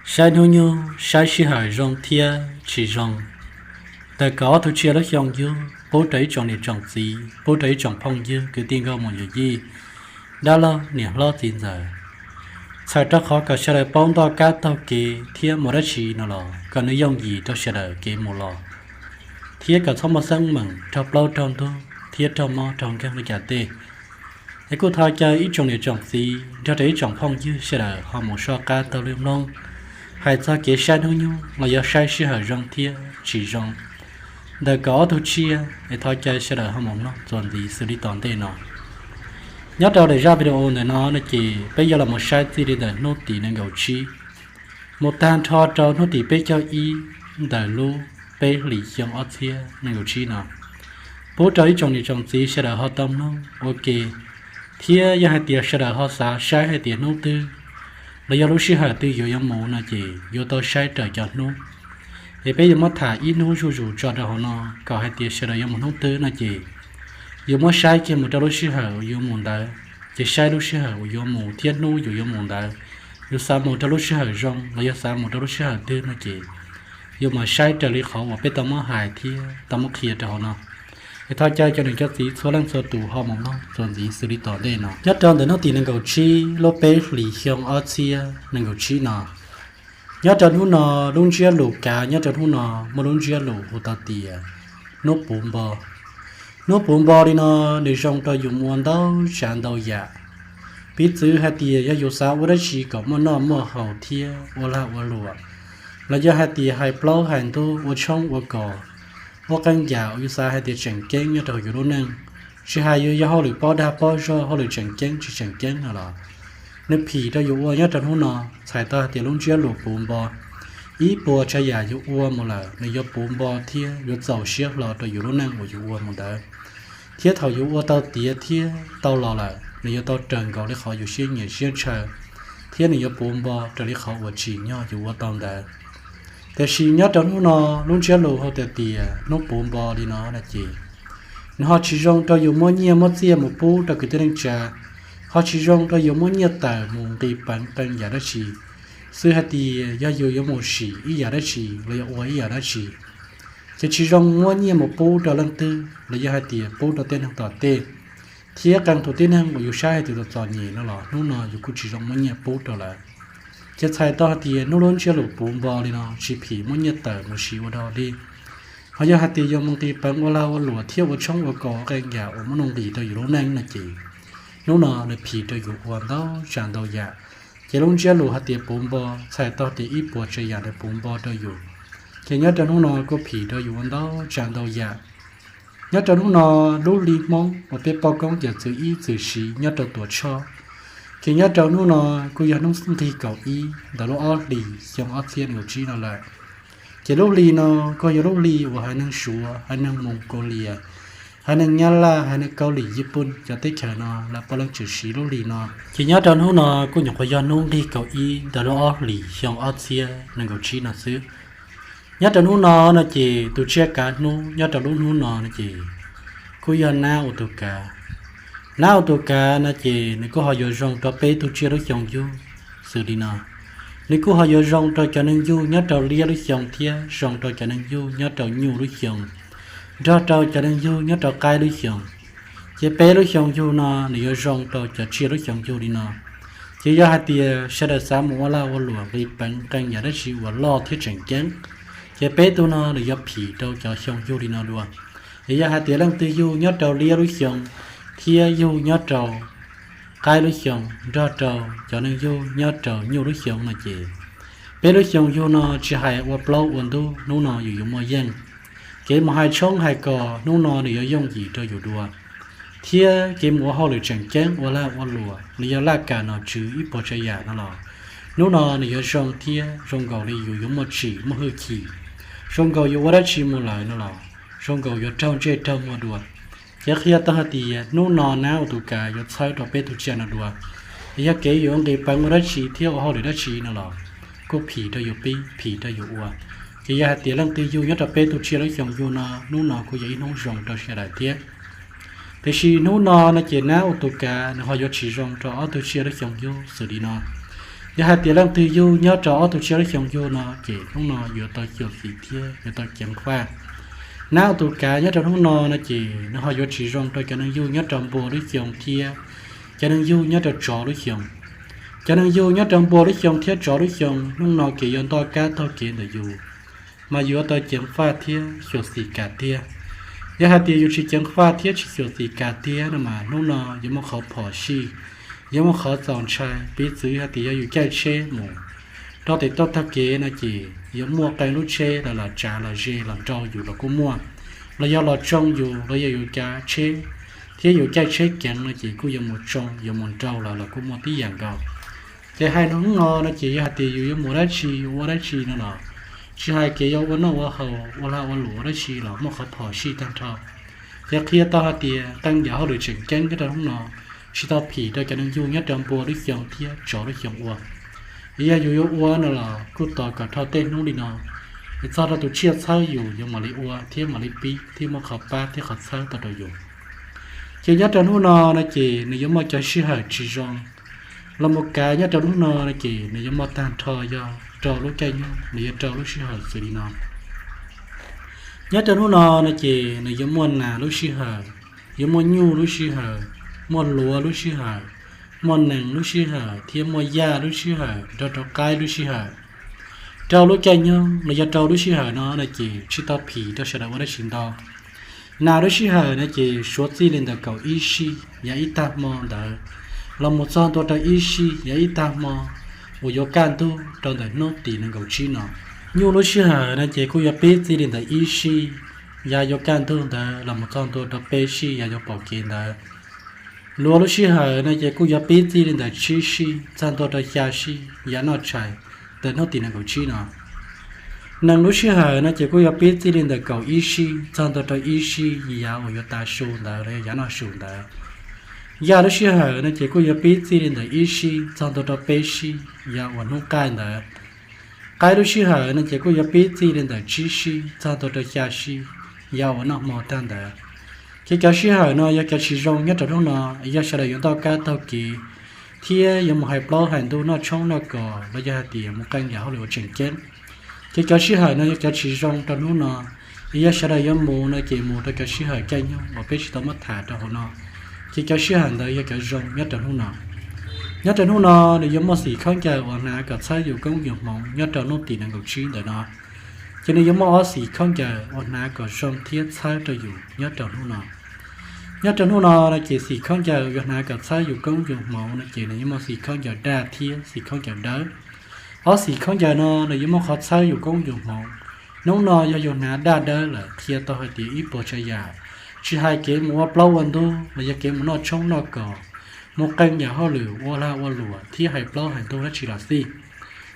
Saib hnub nyoog, saib sij hawm zoo thiab tsis zoo, ntawm kaum ob tug tsiaj lub xyoo yug pub rau ib tsoom niam tsoom txiv, pub rau ib tsoom phooj ywg kwv tij nkauj muam yawm yij, dab laug niam hlob txiv ntxawm, txhawm rau qhov kom sawv daws paub ntoj kab taug kev thiab mus dab tsi no los kom nws yooj yim rau sawv daws kev mus los, thiab kom txhob muaj xeeb meem raug plaub raug ntug thiab raug mob raug nkeeg li cas tej. Es kuj thov caw ib tsoom niam tsoom txiv nrog rau ib tsoom phooj ywg sawv daws ho mus soj qab taug lw mloog hais txog kev saib hnub nyoog los yog saib sij hawm zoo thiab tsis zoo ntawm kaum ob tug tsiaj, es thov caw sawv daws ho mus mloog txuas ntxiv xws li tom ntej no. Nyob rau daim zaj video ntawm no no ces peb yuav los mus saib txij li ntawm hnub tim nees nkaum tsib mus tag nrho rau hnub tim peb caug ib ntawm lub peb hlis xyoo ob txhiab nees nkaum tsib no, pub rau ib tsoom niam tsoom txiv sawv daws ho tau mloog ua ke, thiab yog hais tias sawv daws ho xav saib hais tias hnub twg los yog lub sij hawm twg yuav yuav mus no ces yuav tau saib raws cov hnub. Es peb yuav muab tham ib hnub zuj zus tso rau hauv no, kom hais tias sawv daws yuav mus hnub twg no ces yuav muab saib kiag mus rau lub sij hawm uas yuav mus ntawd, ces saib lub sij hawm uas yuav mus thiab hnub yus yuav mus ntawd, yus xav mus rau lub sij hawm zoo los yog xav mus rau lub sij hawm twg no ces yus mam saib raws li qhov uas peb tau muab hais thiab tau muab qhia rau hauv no. Es thov caw cov niam cov txiv txhua leej txhua tus ho mus mloog txuas ntxiv xws li tom ntej no. Nyob rau ntawm hnub tim nees nkaum tsib lub peb hlis xyoo ob txhiab nees nkaum tsib no, nyob rau hnub no, lub ntsiab lus kav nyob rau hnub no muaj lub ntsiab lus hu tau tias hnub puv npo. Hnub puv npo li no nws zoo rau yus ua ntau tsav ntau yam. Piv txwv hais tias yog yus xav ua dab tsi kom muaj noj muaj haus thiab ua lag ua luam, los yog hais tias hais plaub hais ntug, ua tshoob ua kos, ua qee yam uas yus xav hais tias tseem ceeb nyob rau yus lub neej, tsis hais yus yog hauj lwm pob dag pob zog, hauj lwm tseem ceeb tsis tseem ceeb no los nws phim rau yus ua nyob rau hnub no. Txhais tau hais tias lub ntsiab lus puv npo, ib puas tsav yam yus ua mus lawm nws yuav puv npo thiab yuav txaus siab hlo rau yus lub neej uas yus ua mus ntawd. Thiab thaum yus ua tau tiav thiab tau los lawm nws yuav tau raws nkaus li qhov yus siab nyiam siab ntshaw, thiab nws yuav puv npo raws li qhov uas tsim nyog yus ua tau ntawd. Tiam sis nyob rau hnub no, lub ntsiab lus hu tau tias hnub puv npo li no no ces nws ho tsis zoo rau yus muab nyiaj muab txiaj mus pub rau kwv tij neej tsa, ho tsis zoo rau yus muab nyiaj tawm mus nqis peev qee yam dab tsi. Xws hais tias yog yus yuav mus sim ib yam dab tsi los yog ua ib yam dab tsi, ces tsis zoo muab nyiaj mus pub rau leej twg los yog hais tias pub rau tej neeg tom tej, thiab qee tus tib neeg uas yus saib hais tias txom txom nyem no los hnub no yus kuj tsis zoo muab nyiaj pub rau lawv. Ces txhais tau hais tias hnub lub ntsiab lus puv npo li no tsis phim muab nyiaj tawm mus siv ua dog dig. Ho yog hais tias yus mus nqis peev ua lag ua luam thiab ua tshoob ua kos qee yam uas muaj nuj nqis rau yus lub neej no ces hnub no nws phim rau yus ua ntau tsav ntau yam. Ces lub ntsiab lus hais tias puv npo txhais tau tias ib puas tsav yam nws puv npo rau yus. Ces nyob rau hnub no kuj phim rau yus ua ntau tsav ntau yam. Nyob rau hnub no, lub hli Hmoob uas peb poj koob yawm txwv ib txwm siv nyob rau Tuam Tshoj, ces nyob rau hnub no kuj yog hnub nqig kaum ib ntawm lub ob hlis xyoo ob txhiab nees nkaum tsib no lawm. Ces lub hli no kuj yog lub hli uas haiv neeg Suav, haiv neeg Moos Kaus Lias, haiv neeg Nyab Laj, haiv neeg Kaus Lim, Yij Pooj cov teb chaws no lawv puav leej tseem siv lub hli no. Ces nyob rau hnub no kuj nyuam qhuav yog hnub nqig kaum ib ntawm lub ob hlis xyoo ob txhiab nees nkaum tsib no xwb. Nyob rau hnub no no ces tus tsiaj kav hnub nyob rau lub hnub no no ces kuj yog nab ua tus kav. Nab ua tus kav no ces nws kuj ho yuav zoo rau peb tug tsiaj lub xyoo yug xws li no. Nws kuj ho yuav zoo rau cov neeg yug nyob rau liab lub xyoo thiab zoo rau cov neeg yug nyob rau nyuj lub xyoo, nrog rau cov neeg yug nyob rau qaib lub xyoo. Ces peb lub xyoo yug no nws yuav zoo rau cov tsiaj lub xyoo yug li no. Ces yog hais tias sawv daws xav mus ua lag ua luam nqis peev qee yam dab tsi uas loj thiab tseem ceeb, ces peb tug no nws yuav phim rau cov xyoo yug li no dua. Es yog hais tias leej twg yug nyob rau liab lub xyoo thiab yug nyob rau qaib lub xyoo nrog rau cov neeg yug nyob rau nyuj lub xyoo no ces peb lub xyoo yug no tsis hais ua plaub ua ntug hnub no yus yuav muaj yeej. Kev mus hais tshoob hais kos hnub no nws yuav yooj yim rau yus dua, thiab kev mus ua hauj lwm tseem ceeb ua lag ua luam los yog laj kam nom tswv ib puas tsav yam no los hnub no nws yuav zoo thiab zoo nkaus li yus yuav muaj tsim muaj hwj chim, zoo nkaus yus ua dab tsi mus lawm no los zoo nkaus yuav raug ntsej raug muag dua. Ces qhia tau hais tias hnub no nab ua tus kav yuav txhawb rau peb tug tsiaj no dua. Es yog kev yus ua nqis peev ua dab tsi thiab ua hauj lwm dab tsi no los kuj phim rau yus pib phim rau yus ua. Ces yog hais tias leej twg yug nyob rau peb tug tsiaj lub xyoo yug no hnub no kuj yog ib hnub zoo rau sawv daws thiab. Tiam sis hnub no no ces nab ua tus kav nws ho yuav tsis zoo rau ob tug tsiaj lub xyoo yug xws li no. Yog hais tias leej twg yug nyob rau ob tug tsiab lub xyoo yug no ces hnub no yuav tau xyuam xim thiab yuav tau ceev faj. Nab tus kav nyob rau hnub no no ces nws ho yuav tsis zoo rau cov neeg yug nyob rau npua lub xyoo thiab cov neeg yug nyob rau tsov lub xyoo. Cov neeg yug nyob rau npua lub xyoo thiab tsov lub xyoo hnub no kev yuav ntoj kab taug kev ntawm yus mas yuav tau ceev faj thiab xyuam xim kam tiag. Yog hais tias yus tsis ceev faj thiab tsis xyuam xim kam tiag no mas hnub no yuav muaj qhov phom sij, yuav muaj qhov txaus ntshai. Piv txwv hais tias yog yus caij tsheb mus rau tes toj taug kev no ces yuav muaj qee lub tsheb los tsav los ze los nrau yus los kuj muaj, los yog los tsoo yus los yog yus cav tsheb thiab yus caij tsheb keev no ces kuj yuav mus tsoo yuav mus nrau lawv los kuj muaj tib yam nkaus. Ces hais hnub no no ces yog hais tias yus yuav mus dab tsi yuav ua dab tsi no los tsis hais kev yuav ua noj ua haus ua lag ua luam ua dab tsi los muaj qhov phom sij tag nrho. Ces qhia tau hais tias qee yam hauj lwm tseem ceeb nyob rau hnub no tsis tau phim rau cov neeg yug nyob rau npua lub xyoo thiab tsov lub xyoo ua. Yog yus yuav ua no los kuj tos kom dhau tej hnub li no es txog rau tus tsiaj txhawb yus yuav mam li ua thiab mam li pib thiab muaj qhov pab thiab qhov txhawb tau rau yus. Ces nyob rau hnub no no ces nws yuav muaj cov sij hawm tsis zoo los mus kav nyob rau hnub no no ces nws yuav muaj tag nrho yog rau lub caij nyoog nws yuav rau lub sij hawm xws li no. Nyob rau hnub no no ces nws yuav muaj nas lub sij hawm, yuav muaj nyuj lub sij hawm, muaj luav lub sij hawm, muaj nees lub sij hawm thiab muaj yaj lub sij hawm nrog rau qaib lub sij hawm. Rau lub caij nyoog los yog rau lub sij hawm no no ces tsis tau phim rau sawv daws ua dab tsi ntau. Nas lub sij hawm no ces suav txij li ntawm kaum ib sij yav ib tag hmo ntawd los mus txog ntua rau ib sij yav ib tag hmo uas yuav kaj ntug rau ntawm hnub tim nees nkaum tsib no. Nyuj lub sij hawm no ces kuj yuav pib txij li ntawm ib sij yav yuav kaj ntug ntawd los mus txog ntua rau peb sij yav yuav pom kev ntawd. Luav lub sij hawm no ces kuj yuav pib txij li ntawm tsib sij txog ntua rau xya sij yav noj tshais ntawm hnub tim nees nkaum tsib no. Nees lub sij hawm no ces kuj yuav pib txij li ntawm kaum ib sij txog ntua rau ib sij yav uas yuav tav su ntawd los yog yav noj su ntawd. Yaj lub sij hawm no ces kuj yuav pib txij li ntawm ib sij txog ntua rau peb sij yav uas hnub qaij ntawd. Qaib lub sij hawm no ces kuj yuav pib txij li ntawm tsib sij txog ntua rau xya sij yav uas noj hmo tag ntawd. Ces cov sij hawm no yog cov tsis zoo nyob rau hnub no, yog sawv daws yuav ntoj kab taug kev thiab yuav mus hais plaub hais ntug noj tshoob noj kos los yog hais tias mus qee yam hauj lwm uas tseem ceeb. Ces cov sij hawm no yog cov tsis zoo rau hnub no, yog sawv daws yuav mus no ces mus rau cov sij hawm caij nyoog uas peb tsis tau muab tham rau hauv no. Ces cov sij hawm ntawd yog cov zoo nyob rau hnub no. Nyob rau hnub no nws yuav muaj xim khaub ncaws uas hnav kom txhawb yus koob yus hmoov nyob rau hnub tim nees nkaum tsib ntawm no. Ces nws yuav muaj ob xim khaub ncaws uas hnav kom zoo thiab txhawb rau yus nyob rau hnub no. Nyob rau hnub no no ces xim khaub ncaws yuav hnav kom txhawb yus koob yus hmoov no ces nws yuav muaj xim khaub ncaws daj thiab xim khaub ncaws dawb. Ob xim khaub ncaws no nws yuav muaj qhov txhawb yus koob yus hmoov. Hnub no yog yus hnav daj dawb lawm qhia tau hais tias ib puas tsav yam, tsis hais kev mus ua plaub ua ntug los yog kev mus noj tshoob noj kos, mus qee yam hauj lwm ua lag ua luam thiab hais plaub hais ntug dab tsi los xij,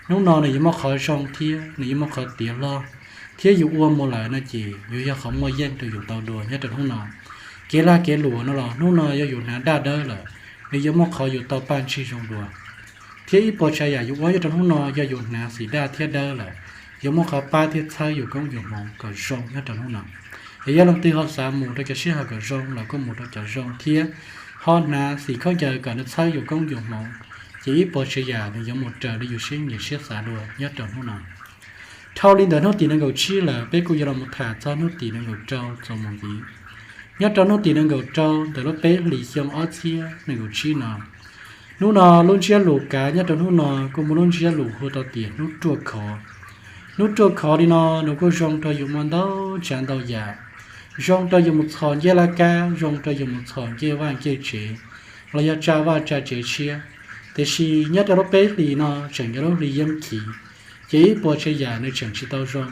hnub no nws yuav muaj qhov zoo thiab nws yuav muaj qhov tiav log, thiab yus ua mus lawm no ces yuav yog qhov muaj yeej rau yus tau dua nyob rau hnub no. Kev lag kev luam no los hnub no yog yus hnav daj dawb lawm, nws yuav muaj qhov yus tau paj ntsig zoo dua. Thiab ib puas tsav yam yus ua nyob rau hnub no yog yus hnav xim daj thiab dawb lawm, yuav muaj qhov pab thiab txhawb yus koob yus hmoov kom zoo nyob rau hnub no. Es yog leej twg ho xav mus rau cov sij hawm kom zoo los kuj mus rau cov zoo thiab ho hnav xim khaub ncaws kom nws txhawb yus koob yus hmoov, ces ib puas tsav yam nws yuav mus raws li yus siab nyiam siab xav dua nyob rau hnub no. Dhau li ntawm hnub tim nees nkaum tsib lawm peb kuj yuav los mus tham txog hnub tim nees nkaum rau txuas mus ntxiv. Nyob rau hnub tim nees nkaum rau ntawm lub peb hlis xyoo ob txhiab nees nkaum tsib no, hnub no lub ntsiab lus kav nyob rau hnub no kuj muaj lub ntsiab lus hu tau tias hnub ruaj khov. Hnub ruaj khov li no nws kuj zoo rau yus ua ntau tsav ntau yam, zoo rau yus mus txhos ncej laj kab, zoo rau yus mus txhos ncej vaj ncej tsev, los yog tsa vaj tsa tsev tshiab. Tiam sis nyob rau lub peb hlis no tseem yog lub hli yeeb khiv, ces ib puas tsav yam nws tseem tsis tau zoo.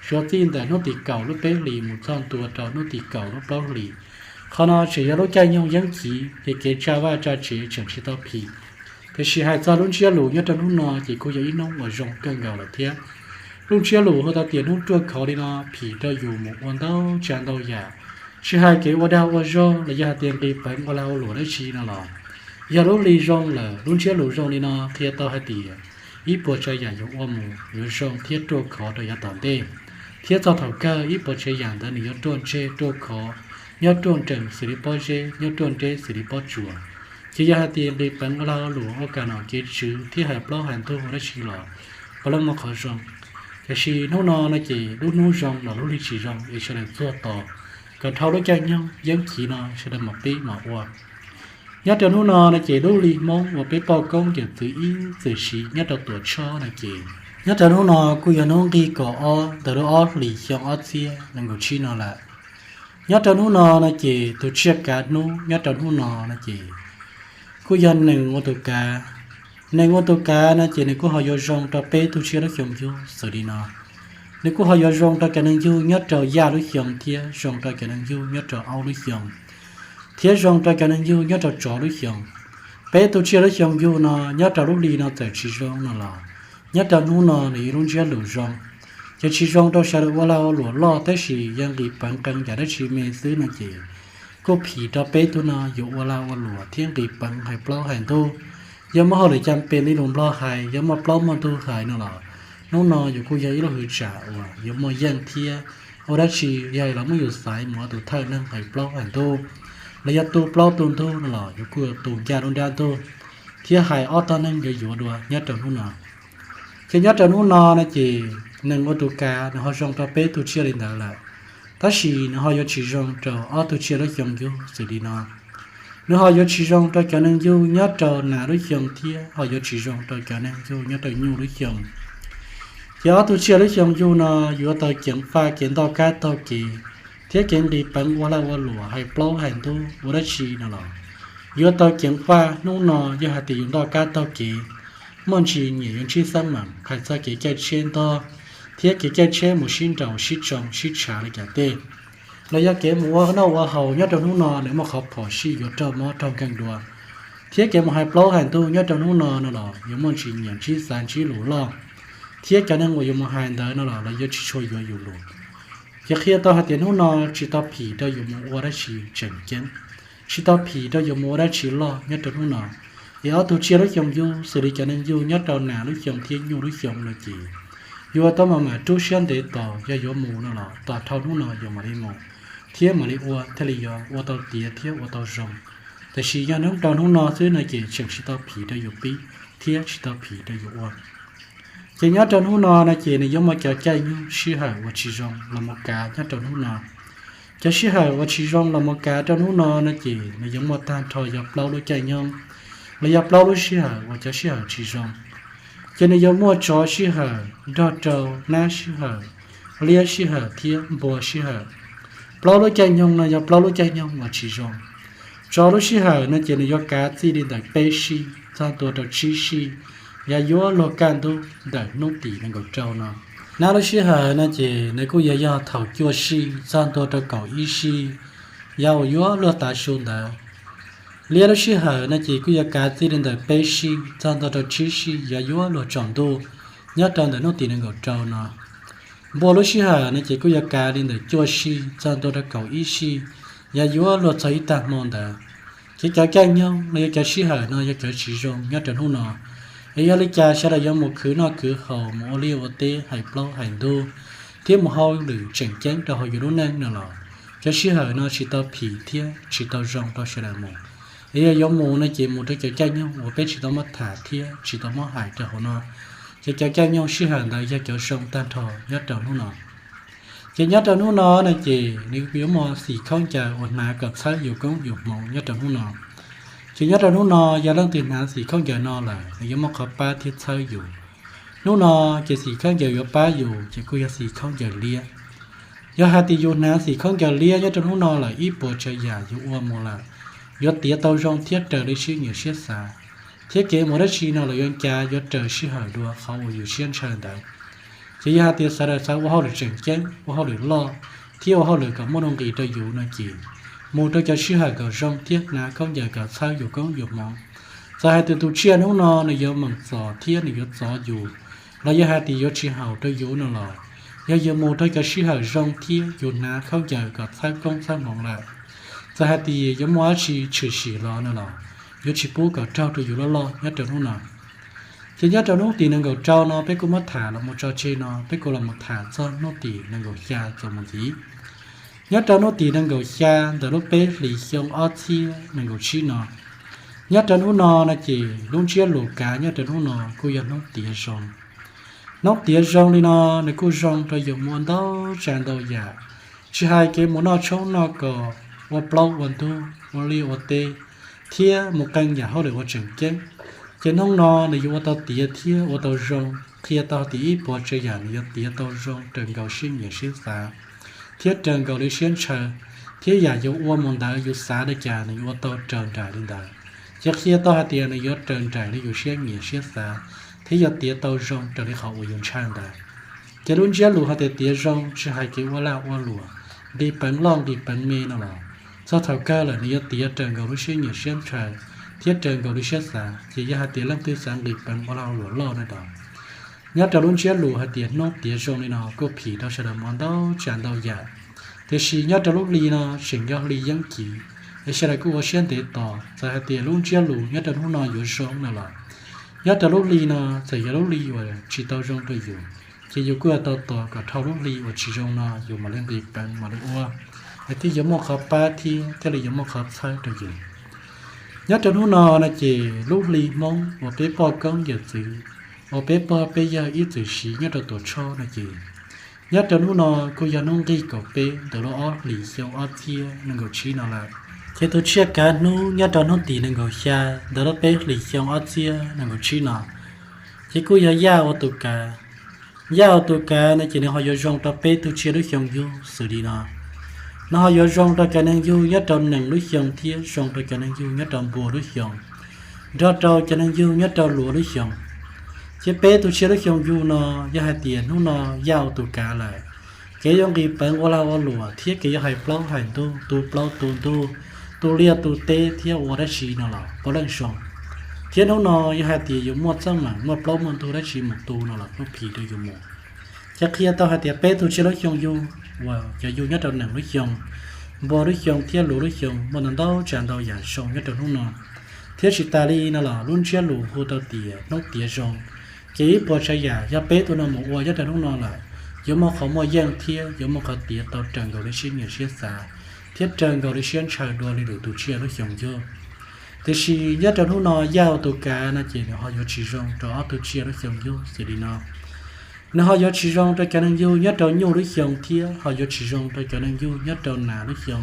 Suav txij ntawm hnub tim kaum lub peb hlis mus txog ntua rau hnub tim kaum lub plaub hlis, qhov no tseem yog lub caij nyoog yeeb khiv ces kev tsa vaj tsa tsev tseem tsis tau phim. Tiam sis hais txog lub ntsiab lus nyob rau hnub no ces kuj yog ib hnub uas zoo kawg nkaus lawm thiab. Lub ntsiab lus hu tau tias hnub ruaj khov li no phim rau yus mus ua ntau tsav ntau yam, tsis hais kev ua dag ua zog los yog hais tias nqis peev ua lag ua luam dab tsi no los, yog lub hli zoo lawm lub ntsiab lus zoo li no qhia tau hais tias ib puas tsav yam yuav ua mus yuav zoo thiab ruaj khov rau yav tom ntej. Thiab txog thaum kawg ib puas tsav yam ntawd nws yuav ruaj ntseg ruaj khov, nyob ruaj nrees xws li pob zeb, nyob ruaj nreb xws li pob tsuas. Ces yog hais tias nqis peev ua lag ua luam ua kam nom kev tswv thiab hais plaub hais ntug ua dab tsi los puav leej muaj qhov zoo. Tiam sis hnub no no ces lub hnub zoo los lub hli tsis zoo es sawv daws txuag tos kom dhau lub caij nyoog yeeb chiv no sawv daws mam pib mam ua. Nyob rau hnub no no ces lub hli Hmoob uas peb poj koob yawm txwv ib txwm siv nyob rau Tuam Tshoj no ces nyob rau hnub no kuj yog hnub nqig kaum ob ntawm lub ob hlis xyoo ob txhiab nees nkaum tsib no lawm. Nyob rau hnub no no ces tus tsiaj kav hnub nyob rau hnub no no ces kuj yog nees ua tus kav. Nees ua tus kav no ces nws kuj ho yuav zoo rau peb tug tsiaj lub xyoo yug xws li no. Nws kuj ho yuav zoo rau cov neeg yug nyob rau yaj lub xyoo thiab zoo rau cov neeg yug nyob rau aub lub xyoo, thiab zoo rau cov neeg yug nyob rau tsov lub xyoo. Peb tug tsiaj lub xyoo yug no nyob rau lub hli no txawm tsis zoo no los nyob rau hnub no nws yog lub ntsiab lus zoo. Ces tsis zoo rau sawv daws ua lag ua luam loj, tab sis yog nqis peev qee yam dab tsi me xwb no ces kuj phim rau peb tug no yuav ua lag ua luam thiab nqis peev hais plaub hais ntug. Yog muaj hauj lwm cas pem li lus Nplog hais yog muaj plaub muaj ntug hais no los hnub no yuav kuj yog ib lub hwv tsam uas yuav muaj yeej thiab ua dab tsi yog los muab yus xaiv mus ua tus thawj neeg hais plaub hais ntug, los yog tu plaub tu ntug no los yuav kuj tu ncaj lub nrab ntug thiab hais ob tog neeg yuav yuav dua nyob rau hnub no. Ces nyob rau hnub no no ces nees ua tus kav nws ho zoo rau peb tug tsiaj li ntawd lawm, tab sis nws ho yuav tsis zoo rau ob tug tsiaj lub xyoo yug xws li no. Nws ho yuav tsis zoo rau cov neeg yug nyob rau nas lub xyoo thiab ho yuav tsis zoo rau cov neeg yug nyob rau nyuj lub xyoo. Ces ob tug tsiaj lub xyoo yug no yuav tau ceev faj kev ntoj kab taug kev thiab kev nqis peev ua lag ua luam hais plaub hais ntug ua dab tsi no los yuav tau ceev faj. Hnub no yog hais tias yus ntoj kab taug kev muaj ntsis nyiam yuav ntsib xab meem hais txog kev caij tsheb ntog thiab kev caij tsheb mus sib nraus sib tsoo sib tshav li cas tej, los yog kev mus ua noj ua haus nyob rau hnub no nws muaj qhov phom sij yuav raug mob raug nkeeg dua, thiab kev mus hais plaub hais ntug nyob rau hnub no no los yuav muaj ntsis nyiam ntsib xav ntsib lus loj, thiab cov neeg uas yuav mus hais ntawd no los lawv yuav tsis tshua yuav yus lus. Ces qhia tau hais tias hnub no tsis tau phim rau yus mus ua dab tsi tseem ceeb, tsis tau phim rau yus mus ua dab tsi loj nyob rau hnub no. Es ob tug tsiaj lub xyoo yug xws li cov neeg yug nyob rau nas lub xyoo thiab nyuj lub xyoo no ces yuav tau mam mam rub siab ntev tos, yog yuav mus no los tos dhau hnub no yuav mam li mus thiab mam li ua thiaj li yuav ua tau tiav thiab ua tau zoo. Tiam sis yog hnub rau hnub no xwb no ces tseem tsis tau phim rau yus pib thiab tsis tau phim rau yus ua. Ces nyob rau hnub no no ces nws yuav muaj cov caij nyoog sij hawm uas tsis zoo los mus kav nyob rau hnub no. Cov sij hawm uas tsis zoo los mus kav rau hnub no no ces nws yuav muaj tag nrho yog plaub lub caij nyoog, los yog plaub lub sij hawm uas cov sij hawm tsis zoo. Ces nws yuav muaj tsov sij hawm nrog rau nab sij hawm, liab sij hawm thiab npua sij hawm. Plaub lub caij nyoog no yog plaub lub caij nyoog uas tsis zoo. Tsov lub sij hawm no ces nws yuav kav txij li ntawm peb sij txog ntua rau tsib sij, yog yuav luag kaj ntug ntawm hnub tim nees nkaum rau no. Nab lub sij hawm no ces nws kuj yog yog thaum cuaj sij txog ntua rau kaum ib sij, yog uas yuav luag tav su ntawd. Liab lub sij hawm no ces kuj yuav kav txij li ntawm peb sij txog ntua rau tsib sij, yog yuav luag tsaus ntuj nyob rau ntawm hnub tim nees nkaum rau no. Npua lub sij hawm no ces kuj yuav kav li ntawm cuaj sij txog ntua rau kaum ib sij, yog yuav luag txog ib tag hmo ntawd. Ces cov caij nyoog los yog cov sij hawm no yog cov tsis zoo nyob rau hnub no. Es yog li cas sawv daws yuav mus khwv noj khwv haus, mus ua liaj ua teb, hais plaub hais ntug, thiab mus hauj lwm tseem ceeb rau hauv yus lub neej no los cov sij hawm no tsis tau phim thiab tsis tau zoo rau sawv daws mus. Es yog yuav mus no ces mus rau cov caij nyoog uas peb tsis tau muab tham thiab tsis tau muab hais rau hauv no. Ces cov caij nyoog sij hawm ntawd yog cov zoo tag nrho nyob rau hnub no. Ces nyob rau hnub no no ces nws yuav muaj xim khaub ncaws uas hnav kom txhawb yus koob yus hmoov nyob rau hnub no. Ces nyob rau hnub no yog leej twg hnav xim khaub ncaws no lawm nws yuav muaj qhov pab thiab txhawb yus. Hnub no ces xim khaub ncaws yuav pab yus ces kuj yog xim khaub ncaws liab. Yog hais tias yus hnav xim khaub ncaws liab nyob rau hnub no lawm ib puas tsav yam yus ua mus lawm yuav tiav tau zoo thiab raws li siab nyiam siab xav, thiab kev mus dab tsi no los yuav ncav yuav raws sij hawm dua qhov uas yus siab ntshaw ntawd. Ces yog hais tias sawv daws xav ua hauj lwm tseem ceeb, ua hauj lwm loj, thiab ua hauj lwm kom muaj nuj nqis rau yus no ces mus rau cov sij hawm kom zoo thiab hnav khaub ncaws kom txhawb yus koob yus hmoov. Txawm hais tias tus tsiaj hnub no nws yuav meem txom thiab nws yuav txov yus, los yog hais tias yuav tsis haum rau yus no los, yog yus mus rau cov sij hawm zoo thiab yus hnav khaub ncaws kom txhawb koob txhawb hmoov lawm, txawm hais tias yuav muaj dab tsi tshwm sim los no los yuav tsis pub kom raug rau yus loj loj nyob rau hnub no. Ces nyob rau hnub tim nees nkaum rau no peb kuj muab tham los mus tso tseg no, peb kuj los mus tham txog hnub tim nees nkaum xya txuas mus ntxiv. Nyob rau hnub tim nees nkaum xya ntawm lub peb hlis xyoo ob txhiab nees nkaum tsib no, Nyob rau hnub no no ces lub ntsiab lus kav nyob rau hnub no kuj yog hnub tiav zoo. Hnub tiav zoo li no nws kuj zoo rau yus mus ua ntau tsav ntau yam, tsis hais kev mus noj tshoob noj kos, ua plaub ua ntug, ua liaj ua teb, thiab mus qee yam hauj lwm uas tseem ceeb. Ces hnub no nws yuav ua tau tiav thiab ua tau zoo, qhia tau hais tias ib puas tsav yam nws yuav tiav tau zoo raws nkaus siab nyiam siab xav, thiab raws nkaus li siab ntshaw, thiab yam yus ua mus ntawd yus xav li cas nws yuav ua tau raws nraim li ntawd. Ces qhia tau hais tias nws yuav raws nraim li yus siab nyiam siab xav, thiab yuav tiav tau zoo raws li qhov uas yus ntshaw ntawd. Ces lub ntsiab lus hais tias tiav zoo tsis hais kev ua lag ua luam, nqis peev loj nqis peev me no los, txog thaum kawg lawm nws yuav tiav raws nkaus lub siab nyiam siab ntshaw, thiab raws nkaus li siab xav. Ces yog hais tias leej twg xav nqis peev ua lag ua luam loj no los, nyob rau lub ntsiab lus hais tias hnub tiav zoo li no kuj phim rau sawv daws mus ua ntau tsav ntau yam. Tiam sis nyob rau lub hli no tseem yog hli yeeb kiv, es sawv daws kuj ua siab ntev tos, txawm hais tias lub ntsiab lus nyob rau hnub no yuav zoo no los, nyob rau lub hli no txawm yog lub hli uas tsis tau zoo rau yus, ces yus kuj yuav tau tos kom dhau lub hli uas tsis zoo no yus mam li nqis peev mam li ua, es thiaj yuav muaj qhov pab thiab thiaj li yuav muaj qhov txhawb rau yus. Nyob rau hnub no no ces lub hli Hmoob uas peb poj koob yawm txwv, uas peb pog peb yawg ib txwm siv nyob rau tuam tshoj no ces, nyob rau hnub no kuj yog hnub nqig kaum peb ntawm lub ob hlis xyoo ob txhiab nees nkaum tsib no lawm. Ces tus tsiaj kav hnub nyob rau hnub tim nees nkaum xya ntawm lub peb hlis xyoo ob txhiab nees nkaum tsib no, ces kuj yog Yaj ua tus kav. Yaj ua tus kav no ces nws ho yuav zoo rau peb tug tsiaj lub xyoo yug xws li no. Nws ho yuav zoo rau cov neeg yug nyob rau nees lub xyoo thiab zoo rau cov neeg yug nyob rau npua lub xyoo, nrog rau cov neeg yug nyob rau luav lub xyoo. Ces peb tug tsiaj lub xyoo yug no, yog hais tias hnub no Yaj ua tus kav lawm, kev yuav nqis peev ua lag ua luam thiab kev yuav hais plaub hais ntug, tu plaub tu ntug, tu liaj tu teb thiab ua dab tsi no los puav leej zoo. Thiab hnub no yog hais tias yus muaj txaj meem muaj plaub muaj ntug dab tsi mus tu no los kuj phim rau yus mus. Ces qhia tau hais tias peb tug tsiaj lub xyoo yug uas cov yug nyob rau nees lub xyoo, npua lub xyoo thiab luav lub xyoo muaj ntau ntau tsav ntau yam zoo nyob rau hnub no. Thiab tsis tas li no los lub ntsiab lus hu tau tias hnub tiav zoo, ces ib puas tsav yam yog peb tug no mus ua nyob rau hnub no lawm, yuav muaj qhov muaj yeej thiab yuav muaj qhov tiav tau raws nkaus li siab nyiam siab xav, thiab raws nkaus li siab ntshaw dua li lwm tus tsiaj lub xyoo yug. Tiam sis nyob rau hnub no Yaj ua tus kav no ces nws ho yuav tsis zoo rau ob tug tsiaj lub xyoo yug xws li no. Nws ho yuav tsis zoo rau cov neeg yug nyob rau nyuj lub xyoo thiab ho yuav tsis zoo rau cov neeg yug nyob rau nas lub xyoo.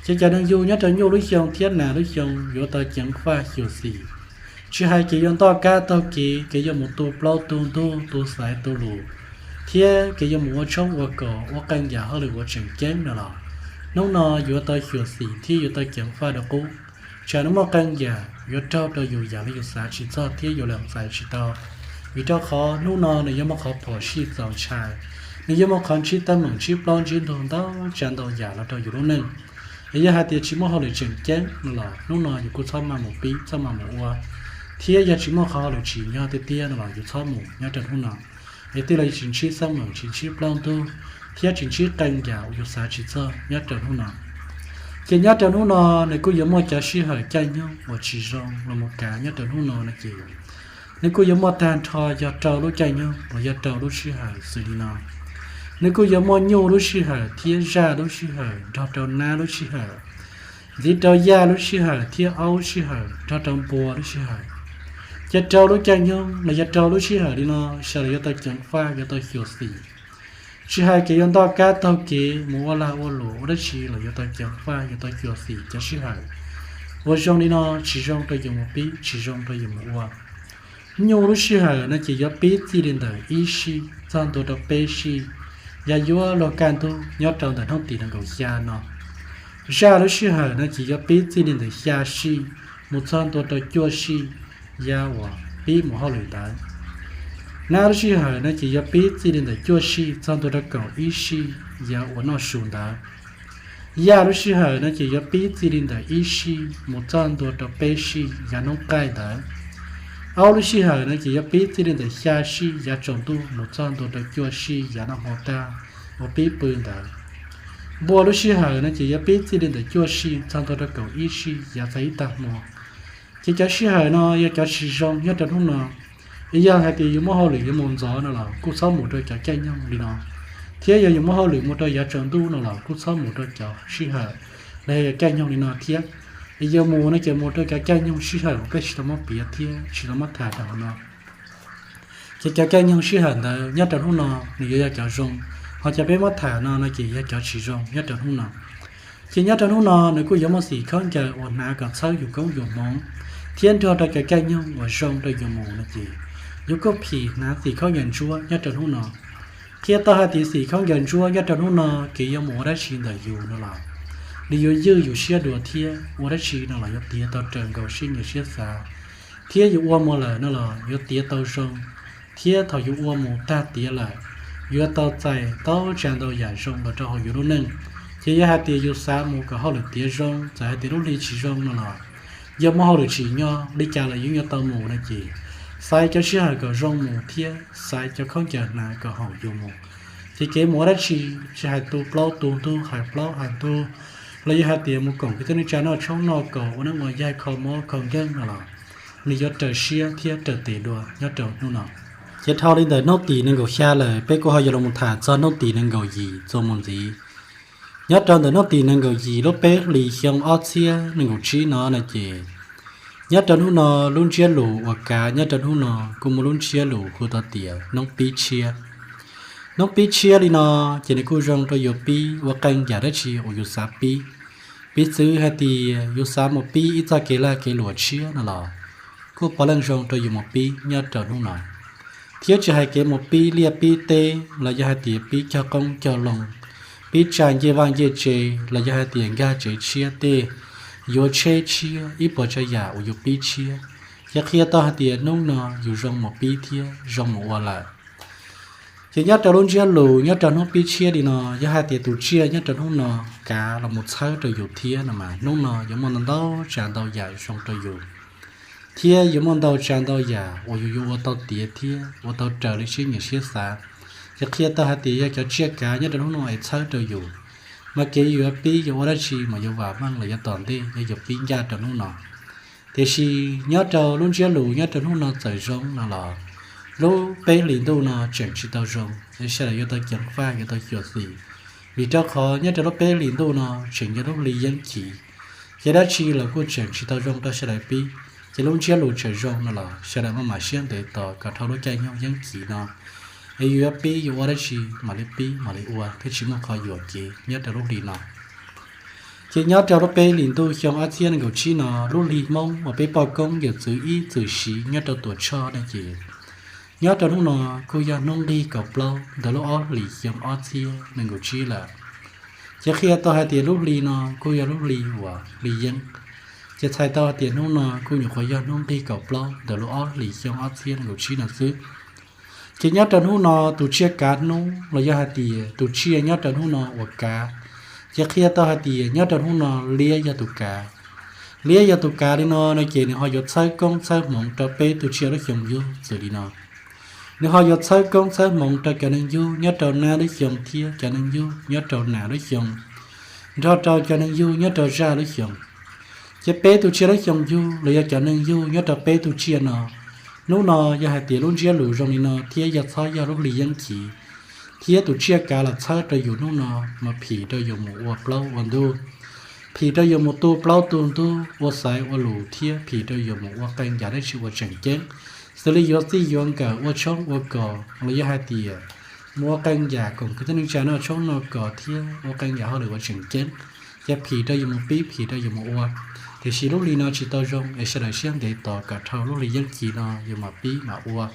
Ces cov neeg yug nyob rau nyuj lub xyoo thiab nas lub xyoo yuav tau ceev faj xyuam xim, tsis hais kev yuav ntoj kab taug kev, kev yuav mus tu plaub tu ntug, tu xaiv tu lus, thiab kev yuav mus ua tshoob ua kos, ua qee yam hauj lwm uas tseem ceeb no los, hnub no yuav tau xyuam xim thiab yuav tau ceev faj dua qub. Tsam nws muaj qee yam yuav raug rau yus yam li yus xav tsis txog thiab yus lees txais tsis tau, vim rau qhov hnub no nws yuav muaj qhov phom sij txaus ntshai, nws yuav muaj qhov ntsib teeb meem ntsib plaub ntsib ntug ntau tsav ntau yam los rau yus lub neej. Es yog hais tias tsis muaj hauj lwm tseem ceeb no los hnub no yus kuj txhob maj mus pib txhob maj mus ua, thiab yog tsis muaj qhov hauj lwm tsim nyog tiag tiag no los yus txhob mus nyob rau hnub no, es tij laug tsis ntsib teeb meem tsis ntsib plaub ntug, thiab tsis ntsib qee yam uas yus xav tsis txog nyob rau hnub no. Ces nyob rau hnub no nws kuj yuav muaj cov sij hawm caij nyoog uas tsis zoo los mus kav nyob rau hnub no no ces, nws kuj yuav muaj tag nrho yog rau lub caij nyoog los yog rau lub sij hawm xws li no. Nws kuj yuav muaj nyuj lub sij hawm thiab zaj lub sij hawm nrog rau nab lub sij hawm, ntxiv rau yaj lub sij hawm thiab aub lub sij hawm nrog rau npua lub sij hawm. Ces rau lub caij nyoog los yog rau lub sij hawm li no, sawv daws yuav tau ceev faj yuav tau xyuam xim. Tsis hais kev yuav ntoj kab taug kev mus ua lag ua luam ua dab tsi los yuav tau ceev faj yuav tau xyuam xim cov sij hawm uas zoo li no tsis zoo rau yus mus pib tsis zoo rau yus mus ua. Nyuj lub sij hawm no ces yuav pib txij li ntawm ib sij txog ntua rau peb sij, yog yuav luag kaj ntug nyob rau ntawm hnub tim nees nkaum xya no. Zaj lub sij hawm no ces yuav pib txij li ntawm xya sij mus txog ntua rau cuaj sij, yav uas pib mus hauj lwm ntawd. Nab lub sij hawm no ces yuav pib txij li ntawm cuaj sij txog ntua rau kaum ib sij, yav uas noj su ntawd. Yaj lub sij hawm no ces yuav pib txij li ntawm ib sij mus txog ntua rau peb sij, yav hnub qaij ntawd. Aub lub sij hawm no ces yuav pib txij li ntawm xya sij yav tsaus ntuj mus txog ntua rau cuaj sij yav noj hmo tag uas pib pw ntawd. Npua lub sij hawm no ces yuav pib txij li ntawm cuaj sij txog ntua rau kaum ib sij yav txog ib tag hmo. Ces cov sij hawm no yog cov tsis zoo nyob rau hnub no. Es yog hais tias yus muaj hauj lwm yuav mus ntxov no los kuj txhob mus rau cov caij nyoog li no, thiab yog yus muaj hauj lwm mus rau yav tsaus ntuj no los kuj txhob mus rau cov sij hawm los yog caij nyoog li no thiab. Es yuav mus no ces mus rau cov caij nyoog sij hawm uas peb tsis tau muab piav thiab tsis tau muab tham rau hauv no. Ces cov caij nyoog sij hawm ntawd nyob rau hnub no nws yuav yog cov zoo, ho cov peb muab tham no no ces yog cov tsis zoo nyob rau hnub no. Ces nyob rau hnub no nws kuj yuav muaj xim khaub ncaws uas hnav kom txhawb yus koob yus hmoov, thiab nrog rau cov caij nyoog uas zoo rau yus mus no ces yus kuj phim hnav xim khaub ncaws ntsuab nyob rau hnub no. Qhia tau hais tias xim khaub ncaws ntsuab nyob rau hnub no kev yuav mus ua dab tsi ntawm yus no los nws yuav ywj yus siab dua thiab ua dab tsi no los yuav tiav tau raws nkaus siab nyiam siab xav, thiab yus ua mus lawm no los yuav tiav tau zoo, thiab thaum yus ua mus tag tiav lawm yuav tau txais tau tsa ntau yam zoo los rau hauv yus lub neej. Ces yog hais tias yus xav mus kom hauj lwm tiav zoo, txawm hais tias lub hli tsis zoo no los yog muaj hauj lwm tsim nyog li cas los yus yuav tau mus no ces xaiv cov sij hawm kom zoo mus thiab xaiv cov khaub ncaws hnav kom haum yus mus. Ces kev mus ua dab tsi, tsis hais tu plaub tu ntug, hais plaub hais ntug, los yog hais tias mus koom kwv tij neej tsa noj tshoob noj kos ua neeb ua yaig kho mob kho nkeeg no los nws yuav raws siab thiab raws tes dua nyob rau hnub no. Ces dhau li ntawm hnub tim nees nkaum xya lawm peb kuj ho yuav los mus tham txog hnub tim nees nkaum yim txuas mus ntxiv. Nyob rau ntawm hnub tim nees nkaum yim lub peb hlis xyoo ob txhiab nees nkaum tsib no no ces nyob rau hnub no lub ntsiab lus uas kav nyob rau hnub no kuj muaj lub ntsiab lus hu tau tias hnub pib tshiab. Hnub pib tshiab li no ces nws kuj zoo rau yus pib ua qee yam dab tsi uas yus xav pib. Piv txwv hais tias yus xav mus pib ib txoj kev lag kev luam tshiab no los kuj puav leej zoo rau yus mus pib nyob rau hnub no. Thiab tsis hais kev mus pib liaj pib teb los yog hais tias pib cog qoob cog loo, pib tsa ncej vaj ncej tsev los yog hais tias nkag tsev tshiab tej, yuav tsheb tshiab ib puas tsav yam uas yus pib tshiab, ces qhia tau hais tias hnub no yus zoo mus pib thiab zoo mus ua lawm. Ces nyob rau lub ntsiab lus nyob rau hnub pib tshiab li no, yog hais tias tus tsiaj nyob rau hnub no kav los mus txhawb rau yus thiab no mas hnub no yuav muaj ntau ntau tsav ntau yam zoo rau yus, thiab yuav muaj ntau tsav ntau yam uas yus yuav ua tau tiav thiab ua tau raws li siab nyiam siab xav. Ces qhia tau hais tias yog cov tsiaj kav nyob rau hnub no es txhawb rau yus, mas kev yuav pib yuav ua dab tsi mas yuav vam meej los yav tom ntej yog yus pib ncaj rau hnub no. Tiam sis nyob rau lub ntsiab lus nyob rau hnub no txawm zoo no los lub peb hlis ntuj no tseem tsis tau zoo, es sawv daws yuav tau ceev faj yuav tau xyuam xim, vim rau qhov nyob rau lub peb hlis ntuj no tseem yog lub hli yeeb chiv. Ces dab tsi los kuj tseem tsis tau zoo rau sawv daws pib, ces lub ntsiab lus tseem zoo no los sawv daws maj mam siab ntev tos kom dhau lub caij nyoog yeeb chiv no, es yus yuav pib yuav ua dab tsi mam li pib mam li ua thiab tsis muaj qhov yuam kev nyob rau lub hli no. Ces nyob rau lub peb hlis ntuj xyoo ob txhiab nees nkaum tsib no, lub hli Hmoob uas peb poj koob yawm txwv ib txwm siv nyob rau Tuam Tshoj no ces nyob rau hnub no kuj yog hnub nqig kaum plaub ntawm lub ob hlis xyoo ob txhiab nees nkaum tsib lawm. Ces qhia tau hais tias lub hli no kuj yog lub hli uas hli yeeb. Ces txhais tau hais tias hnub no kuj nyuam qhuav yog hnub nqig kaum plaub ntawm lub ob hlis xyoo ob txhiab nees nkaum tsib no xwb. Ces nyob rau hnub no tus tsiaj kav hnub los yog hais tias tus tsiaj nyob rau hnub no uas kav, ces qhia tau hais tias nyob rau hnub no liab yog tus kav. Liab yog tus kav li no no ces nws ho yuav txhawb koob txhawb hmoov rau peb tug tsiaj lub xyoo yug xws li no. Nws ho yuav txhawb koob txhawb hmoov rau cov neeg yug nyob rau nab lub xyoo thiab cov neeg yug nyob rau nas lub xyoo, nrog rau cov neeg yug nyob rau zaj lub xyoo. Ces peb tug tsiaj lub xyoo yug los yog cov neeg yug nyob rau peb tug tsiaj no, hnub no yog hais tias lub ntsiab lus zoo li no thiab yog txhob yog lub hli yeeb chiv, thiab tus tsiaj kav los txhawb rau yus hnub no, mas phim rau yus mus ua plaub ua ntug, phim rau yus mus tu plaub tu ntug ua xaiv ua lus thiab phim rau yus mus ua qee yam dab tsi uas tseem ceeb, xws li yuav txij yuav nkawm ua tshoob ua kos los yog hais tias mus ua qee yam koom kwv tij neej tsa noj tshoob noj kos thiab ua qee yam hauj lwm uas tseem ceeb, ces phim rau yus mus pib phim rau yus mus ua. Tiam sis lub hli no tsis tau zoo es sawv daws siab ntev tos kom dhau lub hli yeeb chiv no yus mam pib mam ua.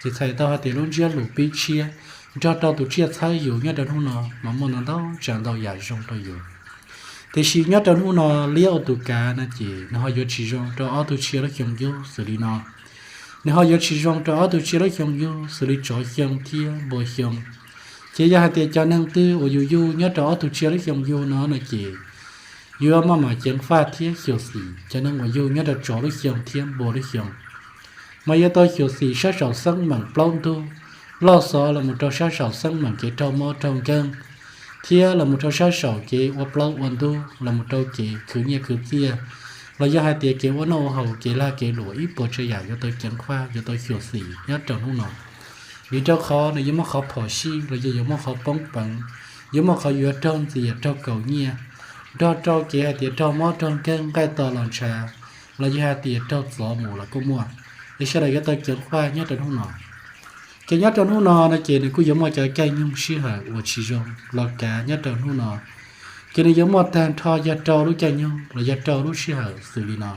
Ces txhais tau hais tias lub ntsiab lus pib tshiab nrog rau tus tsiaj txhawb yus nyob rau hnub no mas muaj ntau ntau tsav ntau yam zoo rau yus. Tiam sis nyob rau hnub no liab ua tus kav no ces nws ho yuav tsis zoo rau ob tug tsiaj lub xyoo yug xws li no. Nws ho yuav tsis zoo rau ob tug tsiaj lub xyoo yug xws li tsov xyoo thiab npua xyoo. Ces yog hais tias cov neeg twg uas yus yug nyob rau ob tug tsiaj lub xyoo yug no no ces yuav maj mam ceev faj thiab xyuam xim cov neeg uas yug nyob rau tsov lub xyoo thiab npua lub xyoo. Mas yuav tau xyuam xim sab saum xeeb meem plaub ntug, loj xov los mus rau sab saum xeeb meem kev raug mob raug nkeeg, thiab los mus rau sab saum kev ua plaub ua ntug los mus rau kev khwv nyiaj khwv txiaj, los yog hais tias kev ua noj ua haus kev lag kev luam ib puas tsav yam yuav tau ceev faj yuav tau xyuam xim nyob rau hnub no. Vim rau qhov nws yuav muaj qhov phom sij los yog yuav muaj qhov poob peev, yuav muaj qhov yuav raug ntxias raug kaum nyiaj, nrog rau kev hais tias raug mob raug nkeeg nqaij tos los ntshav, los yog hais tias raug txov mus los kuj muaj. Es sawv daws yuav tau ceev faj nyob rau hnub no. Ces nyob rau hnub no no ces nws kuj yuav muaj cov caij nyoog sij hawm uas tsis zoo los kav nyob rau hnub no. Ces nws yuav muaj tag nrho yog rau lub caij nyoog los yog rau lub sij hawm xws li no.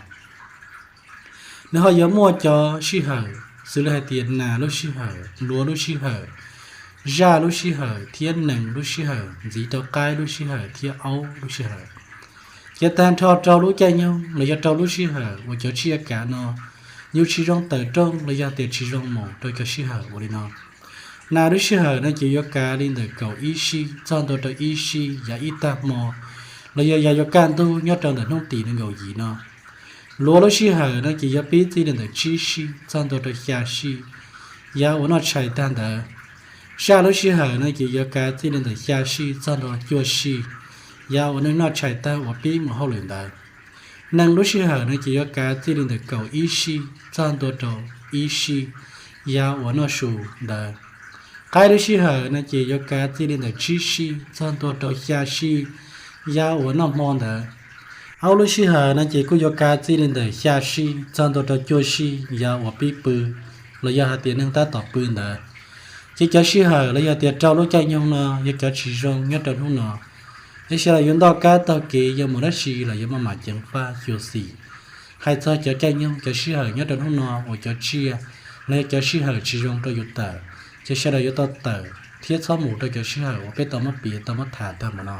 Nws ho yuav muaj cov sij hawm xws li hais tias nas lub sij hawm, luav lub sij hawm, zaj lub sij hawm thiab nees lub sij hawm, ntxiv rau qaib lub sij hawm thiab aub lub sij hawm. Ces tag nrho rau lub caij nyoog los yog rau lub sij hawm uas cov tsiaj kav no, yus tsis zoo tawm rooj los yog tias tsis zoo mus rau cov sij hawm ua li no. Nas lub sij hawm no ces yuav kav li ntawm kaum ib sij txog ntua rau ib sij yav ib tag hmo, los yog yav yuav kaj ntug nyob rau ntawm hnub tim nees nkaum yim no. Luav lub sij hawm no ces yuav pib txij li ntawm tsib sij txog ntua rau xya sij yav uas noj tshais tag ntawd. Zaj lub sij hawm no ces yuav kav txij li ntawm xya sij txog ntua cuaj sij yav uas neeg noj tshais tag uas pib mus hauj lwm ntawd. Nees lub sij hawm no ces yuav kav txij li ntawm kaum ib sij txog ntua rau ib sij yav uas noj su ntawd. Qaib lub sij hawm no ces yuav kav txij li ntawm tsib sij txog ntua rau xya sij yav uas noj hmo ntawd. Aub lub sij hawm no ces kuj yuav kav txij li ntawm xya sij txog ntua rau cuaj sij yav uas pib pw los yog hais tias neeg tab tom pw ntawd. Ces cov sij hawm los yog tias rau lub caij nyoog no yog cov tsis zoo nyob rau hnub no. Es sawv daws yuav ntoj kab taug kev yuav mus dab tsi los yuav maj mam ceev faj xyuam xim. Hais txog cov caij nyoog cov sij hawm nyob rau hnub no uas cov tsiaj los yog cov sij hawm tsis zoo rau yus tawm, ces sawv daws yuav tau tawm thiab txhob mus rau cov sij hawm uas peb tau muab piav tau muab tham tag mus no.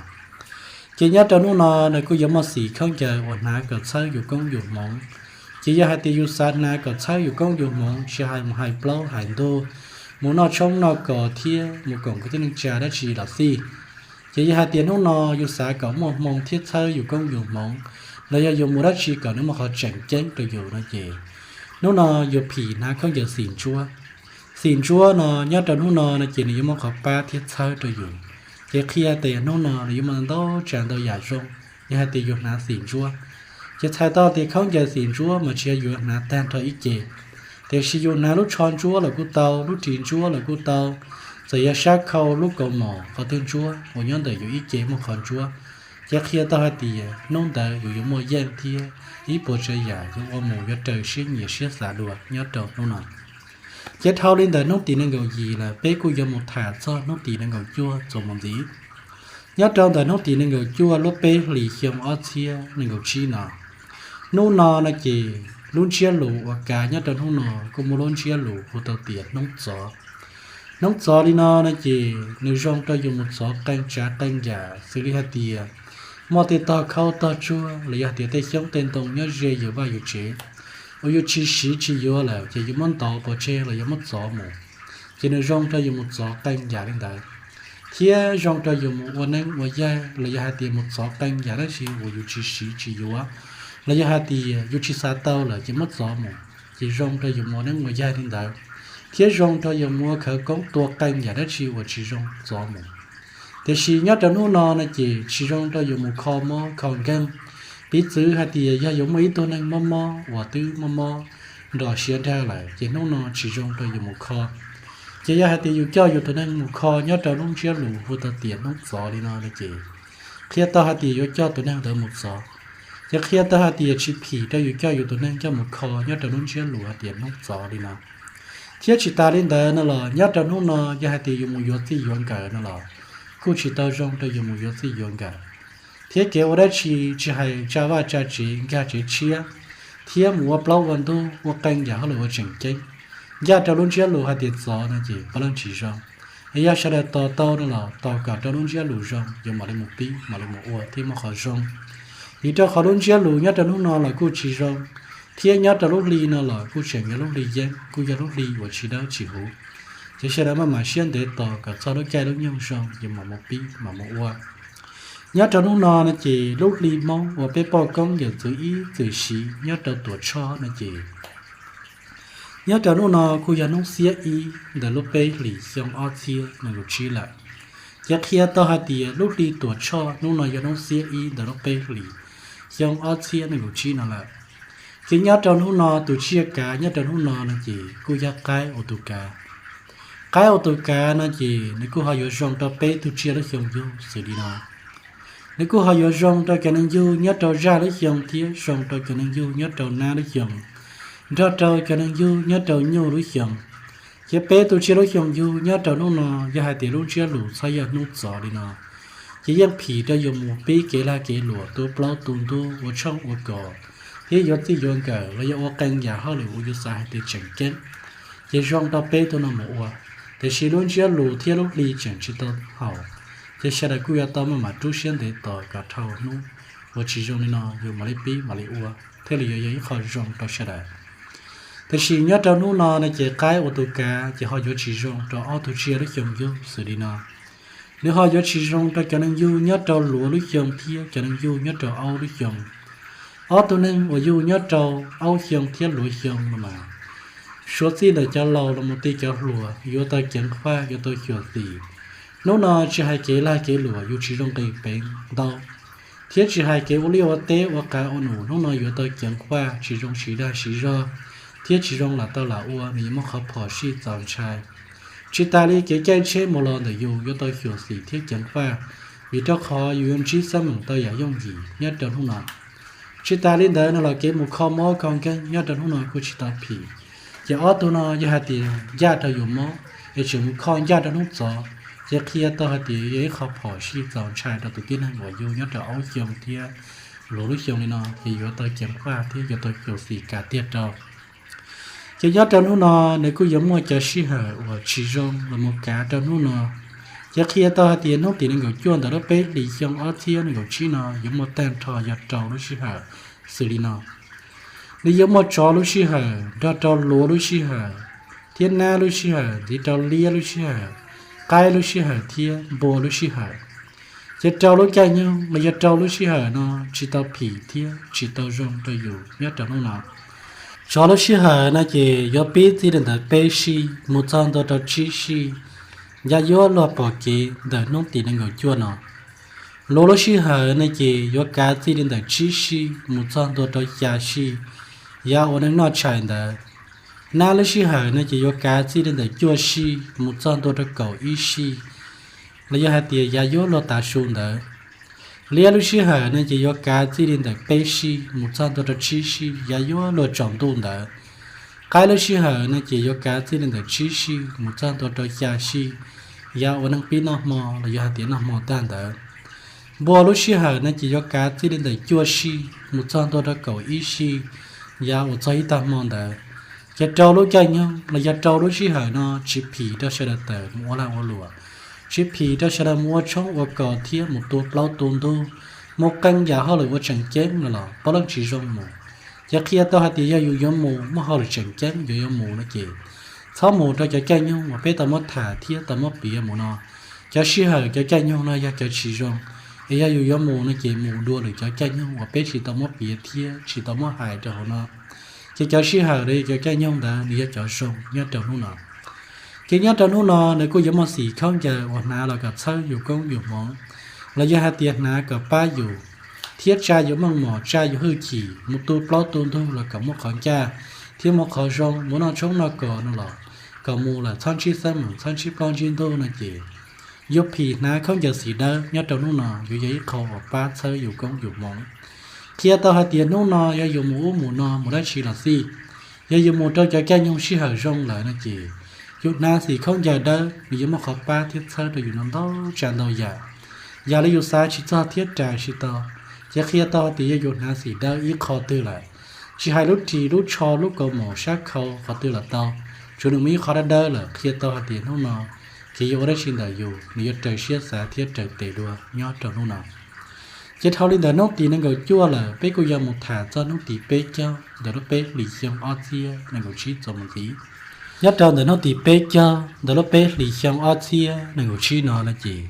Ces nyob rau hnub no nws kuj yuav muaj xim khaub ncaws uas hnav kom txhawb yus koob yus hmoov. Ces yog hais tias yus xav hnav kom txhawb yus koob yus hmoov, tsis hais mus hais plaub hais ntug, mus noj tshoob noj kos thiab mus koom kwv tij neej tsa dab tsi los xij, ces yog hais tias hnub no yus xav kom muaj hmoo thiab txhawb yus koob yus hmoov, los yog yus mus dab tsi kom nws muaj qhov tseem ceeb rau yus no ces hnub no yus phim hnav khaub ncaws xim ntsuab. Xim ntsuab no nyob rau hnub no no ces nws yuav muaj qhov pab thiab txhawb rau yus. Ces qhia tias hnub no nws yuav muaj ntau tsav ntau yam zoo yog hais tias yus hnav xim ntsuab. Ces txhais tau tias khaub ncaws xim ntsuab mas tsis yog yus hnav tag nrho ib ce, tiam sis yus hnav lub tsho ntsuab los kuj tau, lub ris ntsuab los kuj tau, txawm yog sab khau, lub kaus mom, qhov twg ntsuab uas nyob ntawm yus ib ce muaj qhov ntsuab. Ces qhia tau hais tias hnub ntawd yus yuav muaj yeej thiab ib puas tsav yam yuav ua mus yuav raws siab nyiam siab xav dua nyob rau hnub no. Ces dhau li ntawm hnub tim nees nkaum yim lawm peb kuj yuav mus tham txog hnub tim nees nkaum cuaj txuas mus ntxiv. Nyob rau ntawm hnub tim nees nkaum cuaj lub peb hlis xyoo ob txhiab nees nkaum tsib no, hnub no no ces lub ntsiab lus uas kav nyob rau hnub no kuj muaj lub ntsiab lus hu tau tias hnub txov. Hnub txov li no no ces nws zoo rau yus mus txov qee tsav qee yam xws li hais tias muaj tej tog khaub tog tsuag los yog hais tias tej xyoob tej ntoo nyob ze yus vaj yus tsev uas yus tsis siv tsis yuav lawm ces yus muab ntov pov tseg los yog muab txov mus, ces nws zoo rau yus mus txov qee yam li ntawd. Thiab zoo rau yus mus ua neeb ua yaig los yog hais tias mus txov qee yam dab tsi uas yus tsis siv tsis yuav, los yog hais tias yus tsis xav tau lawm ces muab txov mus, ces zoo rau yus mus ua neeb ua yaig li ntawd. Thiab zoo rau yus mus ua khawv koob tua qee yam dab tsi uas tsis zoo txov mus. Tiam sis nyob rau hnub no no ces tsis zoo rau yus mus kho mob kho nkeeg. Piv txwv hais tias yog yus muaj ib tug neeg mob mob uas twb mob mob nrom siav nrag lawm ces hnub no tsis zoo rau yus mus kho. Ces yog hais tias yus coj yus tus neeg mus kho nyob rau lub ntsiab lus hu tau tias hnub txov li no no ces qhia tau hais tias yuav coj tus neeg ntawd mus txov. Ces qhia tau hais tias tsis phim rau yus coj yus tus neeg coj mus kho nyob rau lub ntsiab lus hais tias hnub txov li no. Thiab tsis tas li ntawd no los nyob rau hnub no yog hais tias yus mus yuav txij yuav nkawm no los kuj tsis tau zoo rau yus mus yuav txij yuav nkawm. Thiab kev ua dab tsi tsis hais tsa vaj tsa tsev nkag tsev tshiab, thiab mus ua plaub ua ntug ua qee yam hauj lwm ua tseem ceeb, ncaj rau lub ntsiab lus hais tias txov no ces puav leej tsis zoo. Es yog sawv daws tos tau no los tos kom rau lub ntsiab lus zoo yuav mam li mus pib mam li mus ua thiab muaj qhov zoo. Vim rau qhov lub ntsiab lus nyob rau hnub no los kuj tsis zoo, thiab nyob rau lub hli no los kuj tseem yog lub hli yeeb, kuj yog lub hli uas tsis dawb tsis huv. Ces sawv daws maj mam siab ntev tos kom txog lub caij lub nyoog zoo yuav mam mus pib mam mus ua. Nyob rau hnub no no ces lub hli Hmoob uas peb poj koob yawm txwv ib txwm siv nyob rau Tuam Tshoj no ces nyob rau hnub no kuj yog hnub xiab ib ntawm lub peb hlis xyoo ob txhiab nees nkaum tsib lawm. Ces qhia tau hais tias lub hli Tuam Tshoj hnub no yog hnub xiab ib ntawm lub peb hlis xyoo ob txhiab nees nkaum tsib no lawm. Ces nyob rau hnub no tus tsiaj kav nyob rau hnub no no ces kuj yog qaib ua tus kav. Qaib ua tus kav no ces nws kuj ho yuav zoo rau peb tug tsiaj lub xyoo yug xws li no. Nws kuj ho yuav zoo rau cov neeg yug nyob rau zaj lub xyoo thiab zoo rau cov neeg yug nyob rau nab lub xyoo, nrog rau cov neeg yug nyob rau nyuj lub xyoo. Ces peb tus tsiaj lub xyoo yug nyob rau hnub no, yog hais tias lub ntsiab lus txhob yog hnub txov li no, ces yeej phim rau yus mus pib kev lag kev luam, tu plaub tu ntug, ua tshoob ua kos, thiab yuav txij yuav nkawm los yog ua qee yam hauj lwm uas yus xav hais tias tseem ceeb, ces zoo rau peb tus no mus ua. Tiam sis lub ntsiab lus thiab lub hli tseem tsis tau haum, ces sawv daws kuj yuav tau maj mam rub siab ntev tos kom dhau hnub uas tsis zoo li no yus mam li pib mam li ua, thiaj li yuav yog ib qho zoo rau sawv daws. Tiam sis nyob rau hnub no no ces qaib ua tus kav ces ho yuav tsis zoo rau ob tug tsiaj lub xyoo yug xws li no. Nws ho yuav tsis zoo rau cov neeg yug nyob rau luav lub xyoo thiab cov neeg yug nyob rau aub lub xyoo. Ob tug neeg uas yug nyob rau aub xyoo thiab luav xyoo no mas, suav txij ntawm cov laus los mus ti cov hluas yuav tau ceev faj, yuav tau xyuam xim. Hnub no tsis hais kev lag kev luam yus tsis zoo nqis peev ntau, thiab tsis hais kev ua liaj ua teb ua qav ua num, hnub no yuav tau ceev faj, tsis zoo siv dag siv zog, thiab tsis zoo lam tau lam ua, nws yuav muaj qhov phom sij txaus ntshai. Tsis tas li kev caij tsheb mus los ntawm yus yuav tau xyuam xim thiab ceev faj, vim rau qhov yus yuav ntsib xab meem tau yam yooj yim nyob rau hnub no. Tsis tas li ntawd no los kev mus kho mob kho nkeeg nyob rau hnub no kuj tsis tau phim. Ces ob tug no yog hais tias ncaj rau yus mob es tseem mus kho ncaj rau hnub txov, ces qhia tau hais tias yog ib qho phom sij txaus ntshai rau tus tib neeg uas yug nyob rau aub xyoo thiab luav lub xyoo li no, ces yuav tau ceev faj thiab yuav tau xyuam xim kav tiag rau. Ces nyob rau hnub no nws kuj yuav muaj cov sij hawm uas tsis zoo los mus kav rau hnub no. Ces qhia tau hais tias hnub tim nees nkaum cuaj ntawm lub peb hlis xyoo ob txhiab nees nkaum tsib no yuav muaj tag nrho yog rau lub sij hawm xws li no. Nws yuav muaj tsov lub sij hawm, nrog rau luav lub sij hawm, thiab nab lub sij hawm, ntxiv rau liab lub sij hawm, qaib lub sij hawm thiab npua lub sij hawm. Ces rau lub caij nyoog los yog rau lub sij hawm no tsis tau phim thiab tsis tau zoo rau yus nyob rau hnub no. Tsov lub sij hawm no ces yuav pib txij li ntawm peb sij mus txog ntua rau tsib sij, yav yuav luag pom kev ntawm hnub tim nees nkaum cuaj no. Luav lub sij hawm no ces yuav kav txij li ntawm tsib sij mus txog ntua rau xya sij, yav uas neeg noj tshais ntawd. Nab lub sij hawm no ces yuav kav txij li ntawm cuaj sij mus txog ntua rau kaum ib sij, los yog hais tias yav yuav luag tav su ntawd. Liab lub sij hawm no ces yuav kav txij li ntawm peb sij mus txog ntua rau tsib sij, yav yuav luag tsaus ntuj ntawd. Qaib lub sij hawm no ces yuav kav txij li ntawm tsib sij mus txog ntua rau xya sij, yav uas neeg pib noj hmo los yog hais tias noj hmo tag ntawd. Npua lub sij hawm no ces yuav kav txij li ntawm cuaj sij mus txog ntua rau kaum ib sij, yav uas txog ib tag hmo ntawd. Ces rau lub caij nyoog los yog rau lub sij hawm no tsis phim rau sawv daws tawm mus ua lag ua luam, tsis phim rau sawv daws mus ua tshoob ua kos thiab mus tu plaub tu ntug, mus qee yam hauj lwm uas tseem ceeb no los puav leej tsis zoo mus. Ces qhia tau hais tias yog yus yuav mus muaj hauj lwm tseem ceeb yus yuav mus no ces txhob mus rau cov caij nyoog uas peb tau muab tham thiab tau muab piav mus no. Cov sij hawm cov caij nyoog no yog cov tsis zoo, es yog yus yuav mus no ces mus dua lwm cov caij nyoog uas peb tsis tau muab piav thiab tsis tau muab hais rau hauv no. Ces cov sij hawm los yog cov caij nyoog ntawd nws yog cov zoo nyob rau hnub no. Ces nyob rau hnub no nws kuj yuav muaj xim khaub ncaws uas hnav los kom txhawb yus koob yus hmoov, los yog hais tias hnav kom pab yus thiab tsa yus meej mom tsa yus hwj chim mus tu plaub tu ntug los kom muaj qhov ncaj thiab muaj qhov zoo, mus noj tshoob noj kos no los kom mus lawm txhob ntsib xab meem txhob ntsib plaub ntsib ntug no ces yus phim hnav khaub ncaws xim dawb nyob rau hnub no yuav yog ib qho uas pab txhawb yus koob yus hmoov. Qhia tau hais tias hnub no yog yus mus ub mus no mus dab tsi los xij, yog yus mus rau cov caij nyoog sij hawm zoo lawm no ces yus hnav xim khaub ncaws dawb nws yuav muaj qhov pab thiab txhawb rau yus ntau ntau tsav ntau yam. Yam li yus xav tsis txog thiab rais tsis tau, ces qhia tau hais tias yog yus hnav xim dawb ib qho twg lawm, tsis hais lub ris lub tsho lub kaus mom sab khau qhov twg los tau, tsuav nws muaj ib qho dawb dawb lawm qhia tau hais tias hnub no kev yuav ua dab tsi ntawm yus nws yuav raws siab xav thiab raws tes dua nyob rau hnub no. Ces dhau li ntawm hnub tim nees nkaum cuaj lawm peb kuj yuav mus tham txog hnub tim peb caug ntawm lub peb hlis xyoo ob txhiab nees nkaum tsib txuas mus ntxiv. Nyob rau ntawm hnub tim peb caug ntawm lub peb hlis xyoo ob txhiab nees nkaum tsib no no ces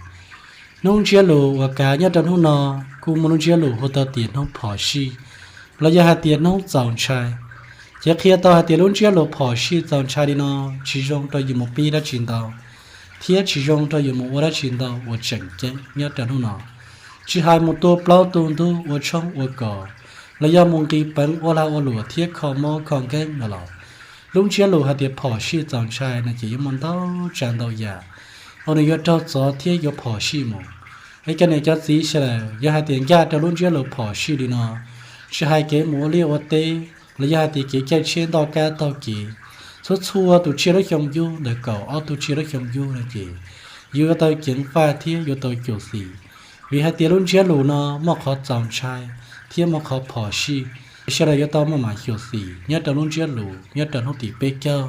hnub ntsiab lus uas kav nyob rau hnub no kuj muaj lub ntsiab lus hu tau tias hnub phom sij, los yog hais tias hnub txaus ntshai. Ces qhia tau hais tias lub ntsiab lus phom sij txaus ntshai li no tsis zoo rau yus mus pib dab tsi ntau, thiab tsis zoo rau yus mus ua dab tsi ntau uas tseem ceeb nyob rau hnub no. Tsis hais mus tua plaub tua ntug ua tshoob ua kos, los yog mus nqis peev ua lag ua luam thiab kho mob kho nkeeg no los, lub ntsiab lus hais tias phom sij txaus ntshai no ces yuav muaj ntau tsav ntau yam uas nws yuav raug txov thiab yuav phom sij mus. Es cov niam cov txiv sawv daws, yog hais tias ncaj rau lub ntsiab lus phom sij li no, tsis hais kev mus ua liaj ua teb los yog hais tias kev caij tsheb ntoj kab taug kev, txhua txhua tus tsiaj lub xyoo yug ntawm kaum ob tug tsiaj lub xyoo yug no ces yus yuav tau ceev faj thiab yuav tau xyuam xim, vim hais tias lub ntsiab lus no muaj qhov txaus ntshai thiab muaj qhov phom sij. Sawv daws yuav tau maj mam xyuam xim nyob rau lub ntsiab lus nyob rau hnub tim peb caug,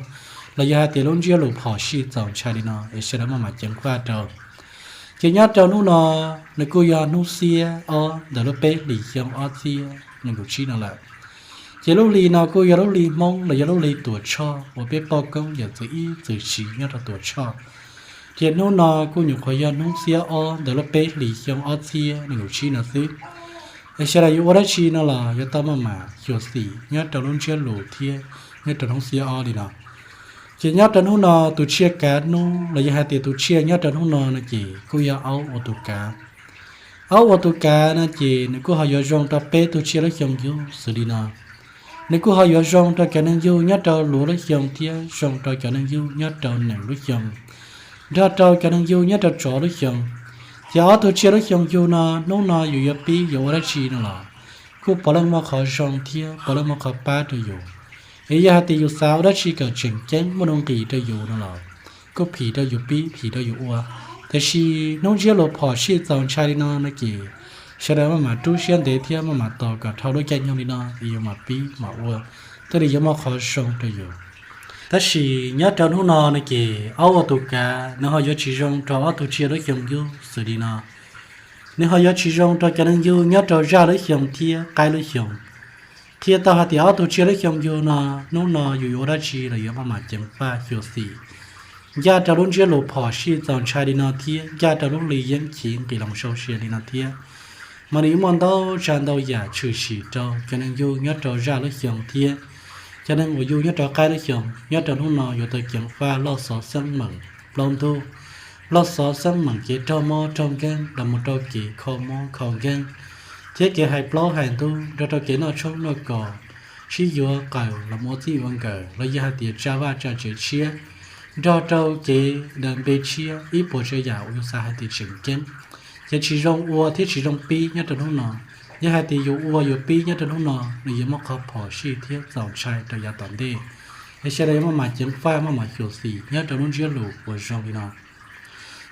los yog hais tias lub ntsiab lus phom sij txaus ntshai li no es sawv daws maj mam ceev faj rau. Ces nyob rau hnub no, nws kuj yog hnub xiab ob ntawm lub peb hlis xyoo ob txhiab nees nkaum tsib no lawm. Ces lub hli no kuj yog lub hli Hmoob los yog lub hli Tuam Tshoj uas peb poj koob yawm txwv ib txwv siv nyob rau Tuam Tshoj. Ces hnub no kuj nyuam qhuav yog hnub xiab ob ntawm lub peb hlis xyoo ob txhiab nees nkaum tsib no xwb. Es sawv daws yuav ua dab tsi no los yuav tau maj mam xyuam xim nyob rau lub ntsiab lus thiab nyob rau hnub xiab ob li no. Ces nyob rau hnub no tus tsiaj kav hnub los yog hais tias tus tsiaj nyob rau hnub no no ces kuj yog aub ua tus kav. Aub ua tus kav no ces nws kuj ho yuav zoo rau peb tug tsiaj lub xyoo yug xws li no. Nws kuj ho yuav zoo rau cov neeg yug nyob rau luav lub xyoo thiab zoo rau cov neeg yug nyob rau nees lub xyoo, nrog rau cov neeg yug nyob rau tsov lub xyoo. Ces ob tug tsiaj lub xyoo yug no hnub no yus yuav pib yuav ua dab tsi no los kuj puav leej muaj qhov zoo thiab puav leej muaj qhov pab rau yus. Es yog hais tias yus xav ua dab tsi kom tseem ceeb muaj nuj nqis rau yus no los kuj phim rau yus pib phim rau yus ua. Tiam sis hnub ntsiab lus phom sij txaus ntshai li no no ces sawv daws maj mam rub siab ntev thiab maj mam tos kom dhau lub caij nyoog li no es yuav mam pib mam ua, thiaj li yuav muaj qhov zoo rau yus. Tab sis nyob rau hnub no no ces aub ua tus kav nws ho yuav tsis zoo rau ob tug tsiaj lub xyoo yug xws li no. Nws ho yuav tsis zoo rau cov neeg yug nyob rau zaj lub xyoo thiab qaib lub xyoo. Thiab tau hais tias ob tug tsiaj lub xyoo yug no hnub no yus yuav ua dab tsi los yuav maj mam ceev faj xyuam xim ncaj rau lub ntsiab lus phom sij txaus ntshai li no thiab ncaj rau lub hli yeeb chiv nqis los sau sia li no thiab. Mas nws yuav muaj ntau tsav ntau yam tshwm sim rau cov neeg yug nyob rau zaj lub xyoo thiab cov neeg uas yug nyob rau qaib lub xyoo. Nyob rau hnub no yuav tau ceev faj loj xov xeeb meem plaub ntug, loj xov xeeb meem kev raug mob raug nkeeg los mus rau kev kho mob kho nkeeg, thiab kev hais plaub hais ntug nrog rau kev noj tshoob noj kos, sib yuav qawm los mus ua txij ua nkawm los yog hais tias tsa vaj tsa tsev tshiab, nrog rau kev daws npe tshiab ib puas tsav yam uas yus xav hais tias tseem ceeb. Ces tsis zoo ua thiab tsis zoo pib nyob rau hnub no. Yog hais tias yus ua yus pib nyob rau hnub no nws yuav muaj qhov phom sij thiab txaus ntshai rau yav tom ntej. Es sawv daws yuav maj mam ceev faj maj mam xyuam xim nyob rau lub ntsiab lus uas zoo li no.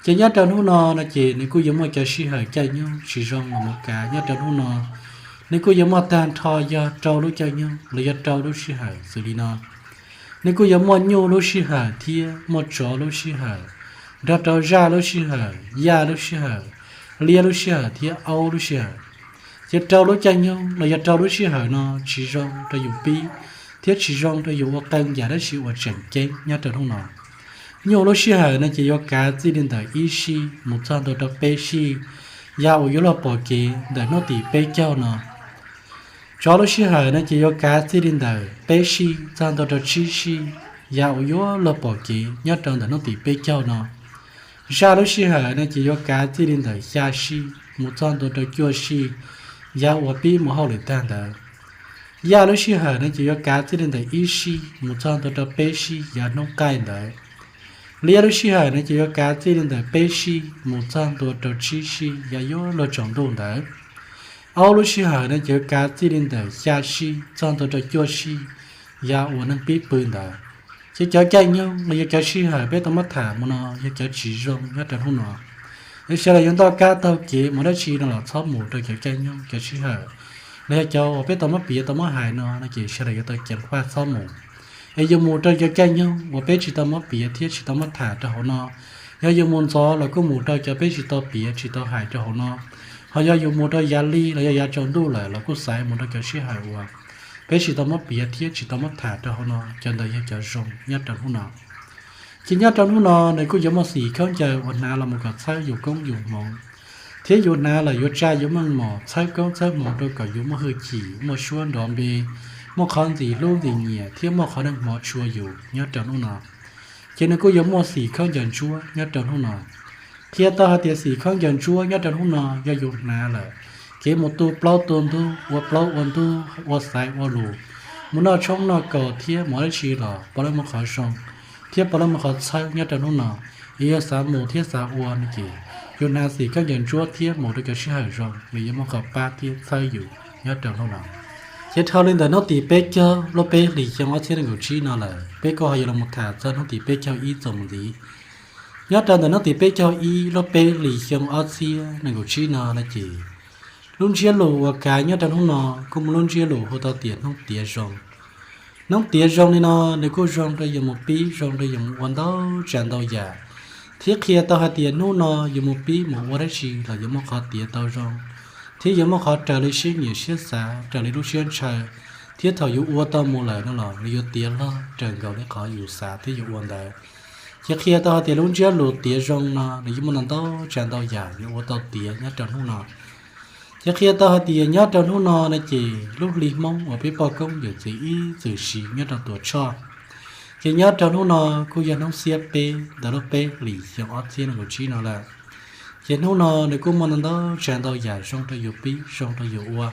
Ces nyob rau hnub no no ces nws kuj yuav muaj cov sij hawm caij nyoog tsis zoo los mus kav nyob rau hnub no. Nws kuj yuav muaj tag nrho yog rau lub caij nyoog los yog rau lub sij hawm xws li no. Nws kuj yuav muaj nyuj lub sij hawm thiab muaj tsov lub sij hawm, nrog rau zaj lub sij hawm, yaj lub sij hawm, liab lub sij hawm thiab aub lub sij hawm. Ces rau lub caij nyoog los yog rau lub sij hawm no tsis zoo rau yus pib, thiab tsis zoo rau yus ua qee yam dab tsi uas tseem ceeb nyob rau hnub no. Nyuj lub sij hawm no ces yuav kav txij li ntawm ib sij mus txog ntua rau peb sij, yav uas yuav luag pom kev ntawm hnub tim peb caug no. Tsov lub sij hawm no ces yuav kav txij li ntawm peb sij txog ntua rau tsib sij, yav uas yuav luag pom kev nyob rau ntawm hnub tim peb caug no. Zaj lub sij hawm no ces yuav kav txij li ntawm xya sij mus txog ntua rau cuaj sij, yav uas pib mus hauj lwm tag ntawd. Yaj lub sij hawm no ces yuav kav txij li ntawm ib sij mus txog ntua rau peb sij yav hnub qaij ntawd. Liab lub sij hawm no ces yuav kav txij li ntawm peb sij mus txog ntua rau tsib sij yav yuav luag tsaus ntuj ntawd. Aub lub sij hawm no ces yuav kav txij li ntawm xya sij txog ntua rau cuaj sij yav uas neeg pib pw ntawd. Ces cov caij nyoog los yog cov sij hawm peb tau muab tham mus no yog cov tsis zoo nyob rau hnub no. Es sawv daws yuav ntoj kab taug kev mus dab tsi no los txhob mus rau cov caij nyoog cov sij hawm los yog cov uas peb tau muab piav tau muab hais no no ces sawv daws yuav tau ceev faj txhob mus. Es yus mus rau cov caij nyoog uas peb tsis tau muab piav thiab tsis tau muab tham rau hauv no. Yog yus mus ntxov los kuj mus rau cov peb tsis tau piav tsis tau hais rau hauv no. Ho yog yus mus rau yav li los yog yav tsaus ntuj lawm los kuj xaiv mus rau cov sij hawm uas peb tsis tau muab piav thiab tsis tau muab tham rau hauv no, cov ntawd yog cov zoo nyob rau hnub no. Ces nyob rau hnub no nws kuj yuav muaj xim khaub ncaws uas hnav los mus kom txhawb yus koob yus hmoov, thiab yus hnav lawm yuav tsa yus meej mom txhawb koob txhawb hmoov rau kom yus muaj hwj chim muaj suab nrov npe, muaj qhov ntxim hlub ntxim nyiam thiab muaj qhov neeg hmov tshua yus nyob rau hnub no. Ces nws kuj yuav muaj xim khaub ncaws ntsuab nyob rau hnub no. Qhia tau hais tias xim khaub ncaws ntsuab nyob rau hnub no yog yus hnav lawm, kev mus tu plaub tu ntug ua plaub ua ntug ua xaiv ua lus, mus noj tshoob noj kos thiab mus dab tsi los puav leej muaj qhov zoo thiab puav leej muaj qhov txhawb nyob rau hnub no. Es yog xav mus thiab xav ua no ces Yus hnav xim khaub ncaws ntsuab thiab mus rau cov sij hawm zoo, nws yuav muaj qhov pab thiab txhawb yus nyob rau hnub no. Ces dhau li ntawm hnub tim peb caug lub peb hlis xyoo ob txhiab nees nkaum tsib no lawm, peb kuj ho yuav los mus tham txog hnub tim peb caug ib txuas mus ntxiv. Nyob rau ntawm hnub tim peb caug ib lub peb hlis xyoo ob txhiab nees nkaum tsib no no ces lub ntsiab lus uas kav nyob rau hnub no kuj muaj lub ntsiab lus hu tau tias hnub tiav zoo. Hnub tiav zoo li no nws kuj zoo rau yus mus pib, zoo rau yus mus ua ntau tsav ntau yam, thiab qhia tau hais tias hnub no yus mus pib mus ua dab tsi los yuav muaj qhov tiav tau zoo, thiab yuav muaj qhov raws li siab nyiam siab xav, raws li lub siab ntshaw, thiab thaum yus ua tau mus lawm no los nws yuav tiav log raws nkaus li qhov yus xav thiab yus ua ntawd. Ces qhia tau hais tias lub ntsiab lus tiav zoo no nws yuav muaj ntau ntau tsav ntau yam yuav ua tau tiav nyob rau hnub no. Ces qhia tau hais tias nyob rau hnub no no ces lub hli Hmoob uas peb poj koob yawm txiv ib txwm siv nyob rau Tuam Tshoj, ces nyob rau hnub no kuj yog hnub xiab peb ntawm lub peb hlis xyoo ob txhiab nees nkaum tsib no lawm. Ces hnub no nws kuj muaj ntau ntau tsav ntau yam zoo rau yus pib zoo rau yus ua.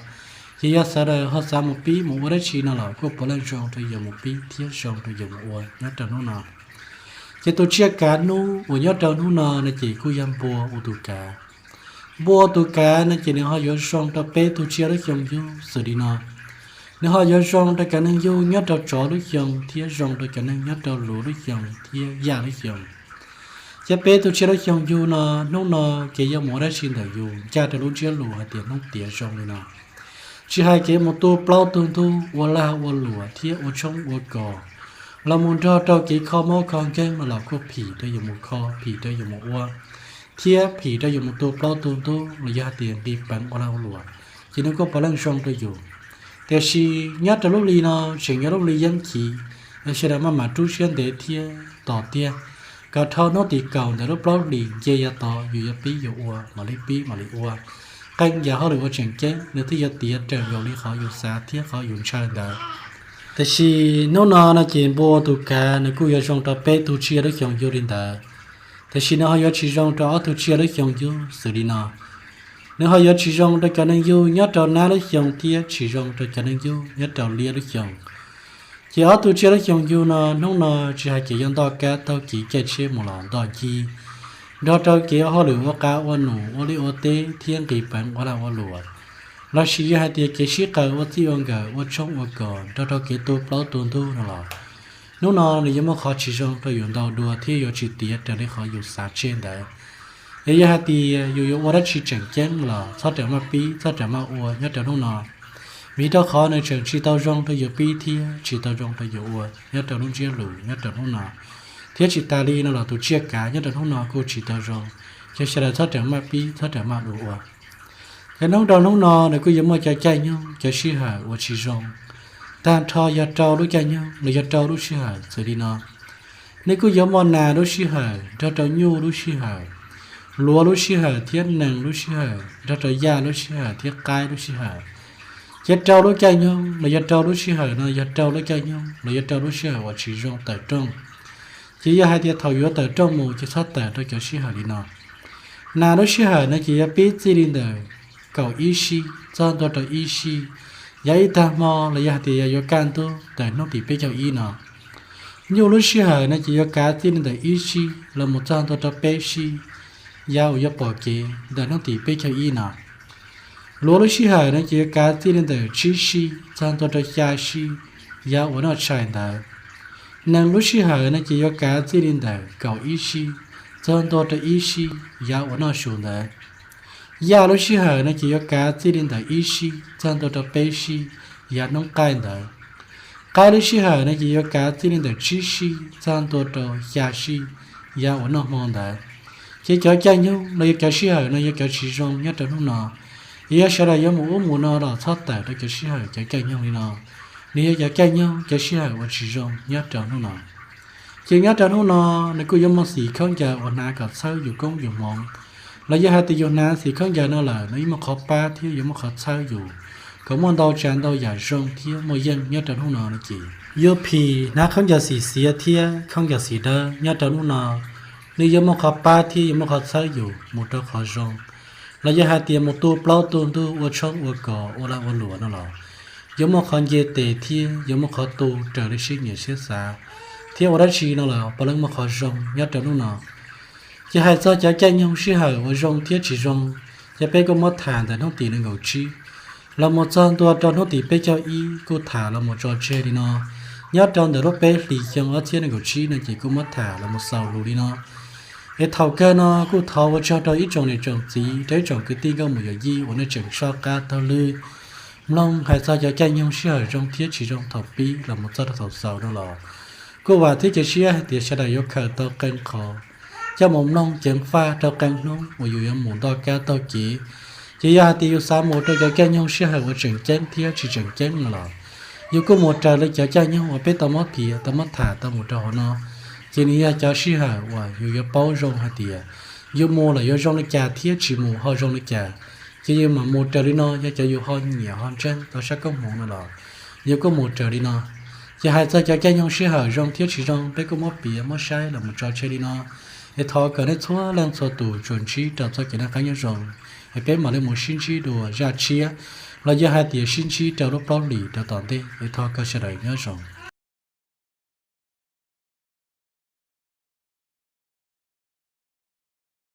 Ces yog sawv daws ho xav mus pib mus ua dab tsi no los kuj puav leej zoo rau yus mus pib thiab zoo rau yus mus ua nyob rau hnub no. Ces tus tsiaj kav hnub uas nyob rau hnub no no ces kuj yog npua ua tus kav. Npua ua tus kav no ces nws ho yuav zoo rau peb tug tsiaj lub xyoo yug xws li no. Nws ho yuav zoo rau cov neeg yug nyob rau tsov lub xyoo thiab zoo rau cov neeg nyob rau luav lub xyoo thiab yaj lub xyoo. Ces peb tug tsiaj lub xyoo yug no, hnub no kev yuav mus ua dab tsi ntawm yus ncaj rau lub ntsiab lus hais tias hnub tiav zoo li no. Tsis hais kev mus tu plaub tu ntug, ua lag ua luam thiab ua tshoob ua kos, los mus nrog rau kev kho mob kho nkeeg no los kuj phim rau yus mus kho, phim rau yus mus ua, thiab phim rau yus mus tu plaub tu ntug los yog hais tias nqis peev ua lag ua luam, ces nws kuj puav leej zoo rau yus. Tiam sis nyob rau lub hli no tseem yog lub hli yeeb chiv, sawv daws maj mam rub siab ntev thiab tos tiag, kom dhau hnub tim kaum ntawm lub plaub hlis nce yav tod yus yuav pib yus ua mam li pib mam li ua. Qee yam hauj lwm ua tseem ceeb nws thiaj yuav tiav raws nkaus li qhov yus xav thiab qhov yus ntshaw ntawd. Tiam sis hnub no no ces npua ua tus kav nws kuj yuav zoo rau peb tug tsiaj lub xyoo yug li ntawd. Tiam sis nws ho yuav tsis zoo rau ob tug tsiaj lub xyoo yug xws li no. Nws ho yuav tsis zoo rau cov neeg yug nyob rau nab lub xyoo thiab tsis zoo rau cov neeg yug nyob rau liab lub xyoo. Ces ob tug tsiaj lub xyoo yug no hnub no tsis hais kev yuav ntoj kab taug kev caij tsheb mus los ntoj ncig, nrog rau kev ua hauj lwm ua qav ua num ua liaj ua teb thiab nqis peev ua lag ua luam, lossis yog hais tias kev sib qawm ua txij ua nkawm ua tshoob ua kos nrog rau kev tu plaub tu ntug no los, hnub no nws yuav muaj qhov tsis zoo rau yus ntau dua thiab yuav tsis tiav raws li qhov yus xav tseg ntawd. Es yog hais tias yus yuav ua dab tsi tseem ceeb los txhob rawm maj pib, txhob rawm maj ua nyob rau hnub no, vim rau qhov nws tseem tsis tau zoo rau yus pib thiab tsis tau zoo rau yus ua nyob rau lub ntsiab lus nyob rau hnub no. Thiab tsis tas li no los tus tsiaj kav nyob rau hnub no kuj tsis tau zoo, ces sawv daws txhob rawm maj pib, txhob rawm maj ua ua. Ces hnub rau hnub no nws kuj yuav muaj cov caij nyoog cov sij hawm uas tsis zoo, tag nrho yog rau lub caij nyoog los yog rau lub sij hawm xws li no. Nws kuj yuav muaj nas lub sij hawm nrog rau nyuj lub sij hawm, luav lub sij hawm thiab nees lub sij hawm nrog rau yaj lub sij hawm thiab qaib lub sij hawm. Ces rau lub caij nyoog los yog rau lub sij hawm no yog rau lub caij nyoog los yog rau lub sij hawm uas tsis zoo tawm rooj. Ces yog hais tias thaum yuav tawm rooj mus ces txhob tawm rau cov sij hawm li no. Nas lub sij hawm no ces yuav pib txij li ntawm kaum ib sij txog ntua rau ib sij yav ib tag hmo los yog hais tias yog yuav kaj ntug ntawm hnub tim peb caug ib no. Nyuj lub sij hawm no ces yuav kav txij li ntawm ib sij los mus txog ntua rau peb sij yav uas yuav pom kev ntawm hnub tim peb caug ib no. Luav lub sij hawm no ces yuav kav txij li ntawm tsib sij txog ntua rau xya sij yav uas noj tshais ntawd. Nees lub sij hawm no ces yuav kav txij li ntawm kaum ib sij txog ntua rau ib sij yav uas noj su ntawd. Yaj lub sij hawm no ces yuav kav txij li ntawm ib sij txog ntua rau peb sij yav hnub qaij ntawd. Qaib lub sij hawm no ces yuav kav txij li ntawm tsib sij txog ntua rau xya sij yav uas noj hmo ntawd. Ces cov caij nyoog los yog cov sij hawm no yog cov tsis zoo nyob rau hnub no. Yog sawv daws yuav mus ub mus no los txhob tawm rau cov sij hawm cov caij nyoog li no. Nws yog cov caij nyoog cov sij hawm uas tsis zoo nyob rau hnub no. Ces nyob rau hnub no nws kuj yuav muaj xim khaub ncaws uas hnav kom txhawb yus koob yus hmoov, los yog hais tias yus hnav xim khaub ncaws no lawm nws yuav muaj qhov pab thiab yuav muaj qhov txhawb yus kom muaj ntau tsav ntau yam zoo thiab muaj yeej nyob rau hnub no no ces yus phim hnav khaub ncaws xim xiav thiab khaub ncaws xim dawb nyob rau hnub no, nws yuav muaj qhov pab thiab yuav muaj qhov txhawb yus mus rau qhov zoo. Los yog hais tias mus tu plaub tu ntug ua tshoob ua kos ua lag ua luam no los yuav muaj qhov nce tes thiab yuav muaj qhov tu raws li siab nyiam siab xav, thiab ua dab tsi no los puav leej muaj qhov zoo nyob rau hnub no. Ces hais txog cov caij nyoog sij hawm uas zoo thiab tsis zoo, ces peb kuj muab tham ntawm hnub tim nees nkaum tsib los mus txog ntua rau hnub tim peb caug ib kuj tham los mus tso tseg li no. Nyob rau ntawm lub peb hlis xyoo ob txhiab nees nkaum tsib no ces kuj muab tham los mus xaus lus li no. Es thaum kawg no kuj thov ua tsaug rau ib tsoom niam tsoom txiv, rau ib tsoom kwv tij nkauj muam yawm yij uas nej tseem soj qab taug lw mloog hais txog cov caij nyoog sij hawm zoo thiab tsis zoo thaum pib los mus txog rau thaum xaus no los, kuj vam thiab cia siab hais tias sawv daws yuav khaws tau qee qhov coj mus mloog ceev faj rau qee hnub uas yus yuav mus nto kab taug kev. Ces yog hais tias yus xav mus rau cov caij nyoog sij hawm uas tseem ceeb thiab tsis tseem ceeb no los, yus kuj mus raws li cov caij nyoog uas peb tau muab piav tau muab tham tau mus rau hauv no. Ces nws yog cov sij hawm uas yus yuav paub zoo hais tias yus mus los yuav zoo li cas thiab tsis mus ho zoo li cas. Ces yus mam mus raws li no, yog cov yus ho nyiam ho ntseeg tau sab koob hmoov no los yus kuj mus raws li no. Ces hais txog cov caij nyoog sij hawm zoo thiab tsis zoo peb kuj muab piav muab saib los mus tso tseg li no. Es thov kom nej txhua leej txhua tus tsuas ntsib rau txoj kev noj qab nyob zoo, es peb mam li mus sib ntsib dua zaj tshiab, los yog hais tias sib ntsib rau lub plaub hlis rau tom ntej. Es thov kom sawv daws nyob zoo.